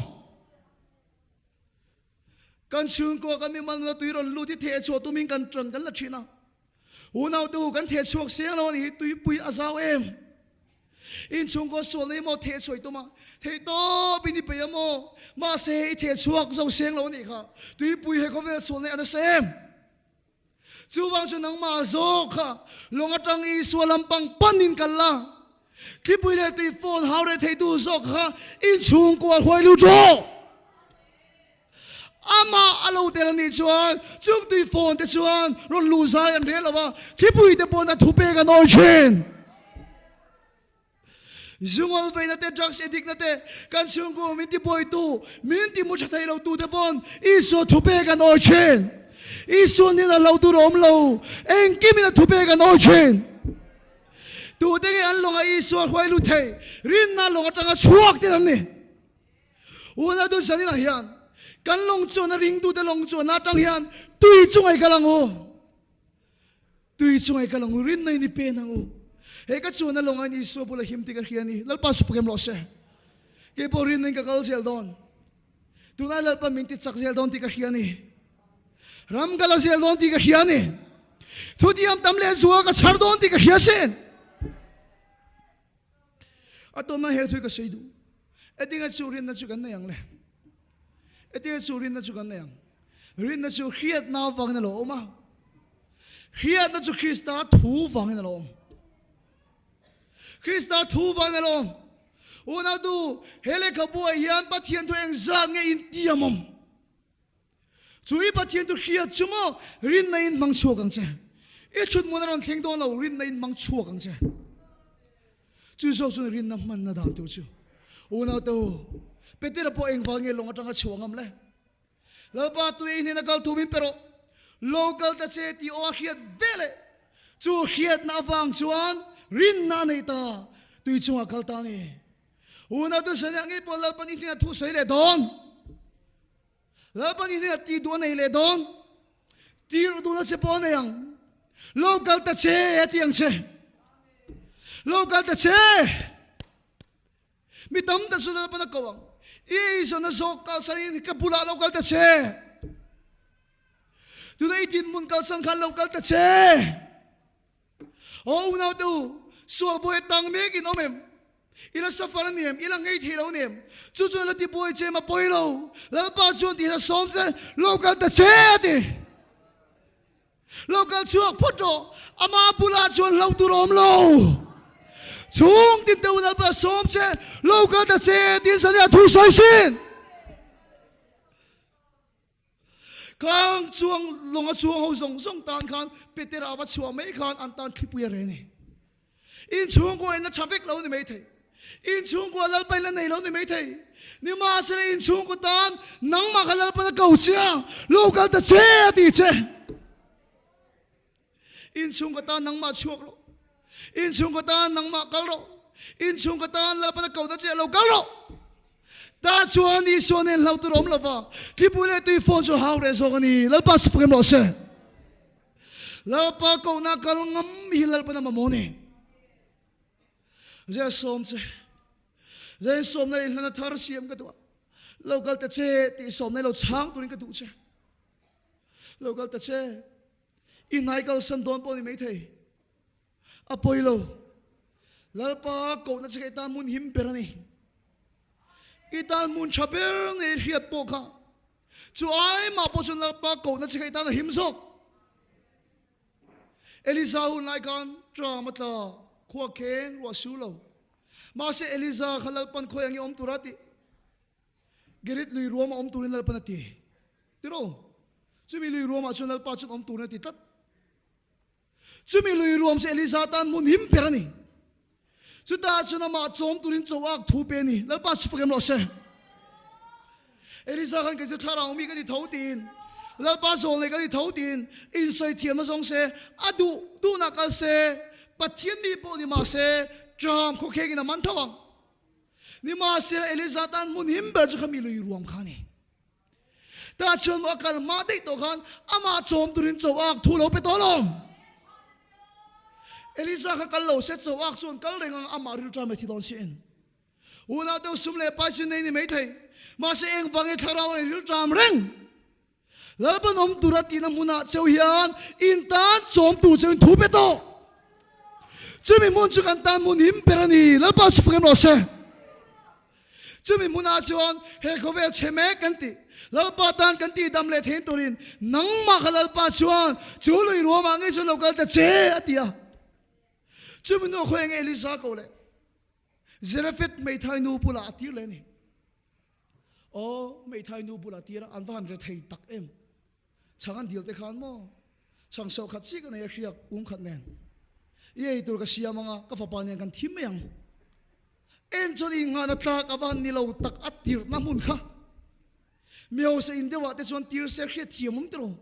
Kan chhungkua kan mimal nuna tui rawn lut hi theh chhuah tumin kan tan kan la thin a. Unau te u kan theh chhuak seng lo a ni hi tuipui a zau em. In chhungkua sual nei maw theh chhuah i tum a, theih tawp in i peih a maw? Mahse i theh chhuak zo seng lo a nih kha. Tuipui he khawvel sual nei a nasa em. Chuvang chu nangmah zawk kha lawng atang Isua lampang panin kal la, thlipui leh tui phone hau reh theitu zawk kha inchhungkua hruai lut rawh. Amah a lo tel a nih chuan chung tui phone te chuan rawn luh zai an rel lo va, thlipui te pawn a thupek an awi thin. Zungawl veina te, drugs addict na te, kan chhungkaw min ti buaitu, min ti mu tha thei lo tu te pawn Isua thupek an awi thin. Isua nen a hlo tur a awm lo, engkim in a thupek an awi thin. Tute nge an lawngah Isua hruai lut thei, rinna lawng atanga chhuak te an ni. Unau tu zaninah hian kan lawng chuan a ringtute lawng chuan atang hian tui chungai kal ang u. Tui chungai kal ang u, rinna in i pen ang u. He ka chuan a lawng ain Isua bula him ti ka hria a ni. Lalpa chu pakem rawh se. Kei pawh rinna in ka kal zel dawn. Tunai Lalpa min ti chak zel dawn ti ka hria a ni. Ram ka la zel dawn ti ka hria a ni. Thutiam tam leh zual ka chhar dawn ti ka hria sin. A tawmna he thui ka sawi duh. Etinga chu rinna chu kan nei ang le. Etinga chu rinna chu kan nei ang. Rinna chu hriatna vangin a lo awm a. Hriatna chu Krista thu vangin a lo awm. Krista thu vangin a lo awm. Unautu, he lehkhabu ah hian Pathian thu engzat nge intiam awm? Chu i Pathian chu hriat chu maw rinna in hmang chhuak ang che. I chhutmun a rawn thleng dawn lo, rinna in hmang chhuak ang che. Chu zawk chuan rinna hmanna dan tur chu. Unau te u, Petera pawh engvang nge lawng atanga chhuah ngam le? Lalpa tui ei hnena kal thu min pe rawh. Lo kal ta che tih aw a hriat ve leh. Chu hriatna avang chuan rinna a nei ta, tui chungah kal ta a ni. Unau te sania ngei pawh Lalpan i hnena thu sawi leh dawn. Lalpan i hnenah tih duh a nei leh dawn. Tirh duhna che pawh a nei ang. Lo kal ta che a ti ang che. Lo kal ta che. Mi tam tak chu Lalpan a ko ang. I eizawnna zawk kalsanin ka bulah lo kal ta che. Tuna i dinhmun kalsan khan lo kal ta che. Aw unau te u, sual buai a tang mek in awm em? I la safar a ni em? I la ngei thei lo a ni em? Chu chuan la ti buai che em a pawi lo. Lalpa chuan ti hian a sawm che, Lo kal ta che a ti. Lo kal chhuak phawt rawh, ama bulah chuan hlo tur a awm lo. Chhung tin te u Lalpa a sawm che, Lo kal ta che tiin Sania thu sawi sin. Khang chuang lawnga chuang ho zawng zawng tan khan Petera va chhuah mai khan an tan thlipui a reh a ni. Inchhungkua in la tha vek lo ni mai thei. Inchhungkua Lalpa in la nei lo ni mai thei. Nimahsela inchhungkaw tan nangmah kha Lalpan a ko che a, lo kal ta che a ti che. Inchhungkaw tan nangmah chhuak rawh. Inchhungkaw tan nangmah kal rawh. Inchhungkaw tan Lalpan a ko ta che a, lo kal rawh. Tah chuan Isua nen hlau tur a awm lo va, thlipui leh tui fawn chu hau reh zawk a ni. Lalpa chu fak em rawh se. Lalpa kohna kal ngam hi Lalpan a mamawh a ni. Zia sawm che, Zain sawmna leh hlana thar siam ka duh a, lo kal ta che tih sawmna lo chhang turin ka duh che. Lo kal ta che, i hnai kalsan dawn pawh ni maithei. A pawi lo. Lalpa kohna che kha i tan hmun him ber a ni. I tan hmun tha ber nei hriat pawh kha chu ai mah pawh chuan Lalpa kohna che kha i tan a him zawk. Eliza hun lai khan tram a tla, khua kheng ruah su lo. Mahse Eliza kha Lalpan khawi ang i awm tur a tih. Gerit lui ruam a awm turin Lalpan a ti. Tiraw? Chumi lui ruamah chuan Lalpa chuan awm turin a ti tlat. Chumi lui ruam chu Eliza tan hmun him ber a ni. Chutah chuan amah chawm turin chaw ak thu pe a ni. Lalpa chu fak em rawh se. Eliza khan kei chu thlarau mi ka ti tho tiin, Lalpa zawl nei ka ti tho tiin insawi thiamna zawng se, a duh duhna kal se, Pathian mi pawh ni mah se, ṭam khawkhengin a man tho ang. Nimahsela Eliza tan hmun him ber chu kha mi lui ruam kha a ni. Tah chuan maw a kal hma daih tawh khan amah chawm turin chaw ak thu lo pe tawh alawm. Eliza kha kal lo se chaw ak chuan kal reng ang amah rilṭam leh thi dawn si en. Unau deuh sum leh pai chu nei ni maithei, mahse engvang i thlarau a inrilṭam reng? Lalpan awm tura tihna hmunah cheu hian in tan chawm tur cheu in thu pe tawh. Chumi hmun chu kan tan hmun him ber a ni. Lalpa chu fak em rawh se. Chumi hmunah chuan he khawvel chhe mek kan tih Lalpa tan kan tih dam leh thein turin nangmah kha Lalpa chuan chu lui ruamah ngei chuan lo kal ta che a ti a. Chumi hnuah khawi enge Elisa ko leh Zarephath hmeithai nu bulah a tir leh a ni. Aw, hmeithai nu bulah tir a, an va han re thei tak em. Chhang an dil te khan maw? Chhang sawh khat chiah ka nei a hriak um khat nen. I ei tur ka siam ang a, ka fapa nen kan thim mai ang. En chuan inghahna tlak a va han ni lo tak a tirhna hmun kha. Mi hausa in deuhah te chuan tir se hriat thiam awm tiraw.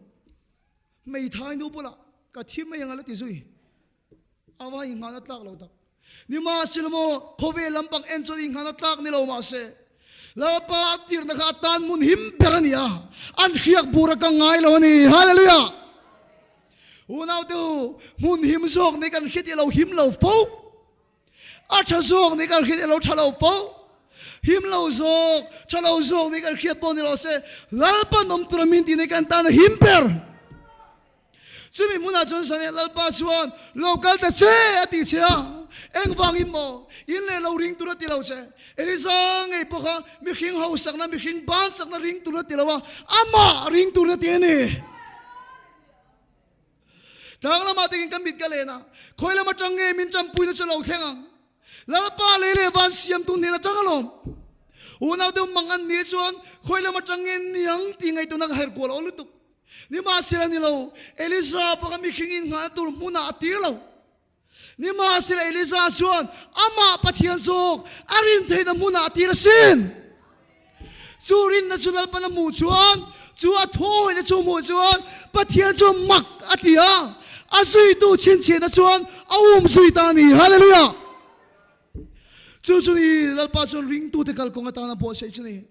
Hmeithai nu bulah ka thim mai ang a la ti zui. A va inghahna tlak lo tak. Nimahsela maw, khawvel lampang en chuan inghahna tlak ni lo mahse, Lalpa a tirhna kha a tan hmun him ber a ni a, an hriak bur a kang ngai lo a ni. Hallelujah! Unaute u, hmun him zawk nih kan hriat i lo him lo fo. A tha zawk nih kan hriat i lo tha lo fo. Him lo zawk, tha lo zawk nih kan hriat pawh ni lo se, Lalpa nawm tura min tih nih kan tan a him ber. Chumi hmunah chuan Zane Lalpa chuan, Lo kal ta che, a ti che a. Engvangin maw? In leh lo ring tur a ti lo che. Eliza ngei pawh kha mihring hausakna, mihring ban chakna ring tur a ti lo a, amah ring tur a ti a ni. Tlang lamah takin ka mit ka len a, khawi lam atang nge min tanpuina chu lo thleng ang? Lalpa lei leh van siamtu hnen atang alawm. Unau deuh mang an nih chuan khawi lam atang nge niang tih ngaihtuahna ka herh kual aw lutuk. Nimahsela ni lo, Elisa pawh kha mihring innghahna tur hmunah a tir lo. Nimahsela Elisa chuan amah Pathian zawk a rin theihna hmunah a tir asin. Chu rinna chu Lalpan a hmuh chuan, chu a thawhawihna chu a hmuh chuan Pathian chu mak a ti a, a zuitu chhinchhiahna chuan a um zui ta a ni. Hallelujah! Chu chu ni Lalpa chuan ringtute kalkawng atana buatsaih chu ni.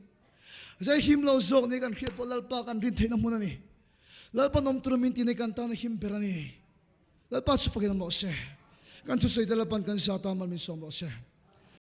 Zai him lo zawk nih kan hriat pawh Lalpa kan rin theihna hmun a ni. Lalpa nawm tura min tih nei kan tan a him ber a ni. Lalpa chu fakin awm rawh se. Kan thusawi te Lalpa'n kan zat a mal min sawm rawh se.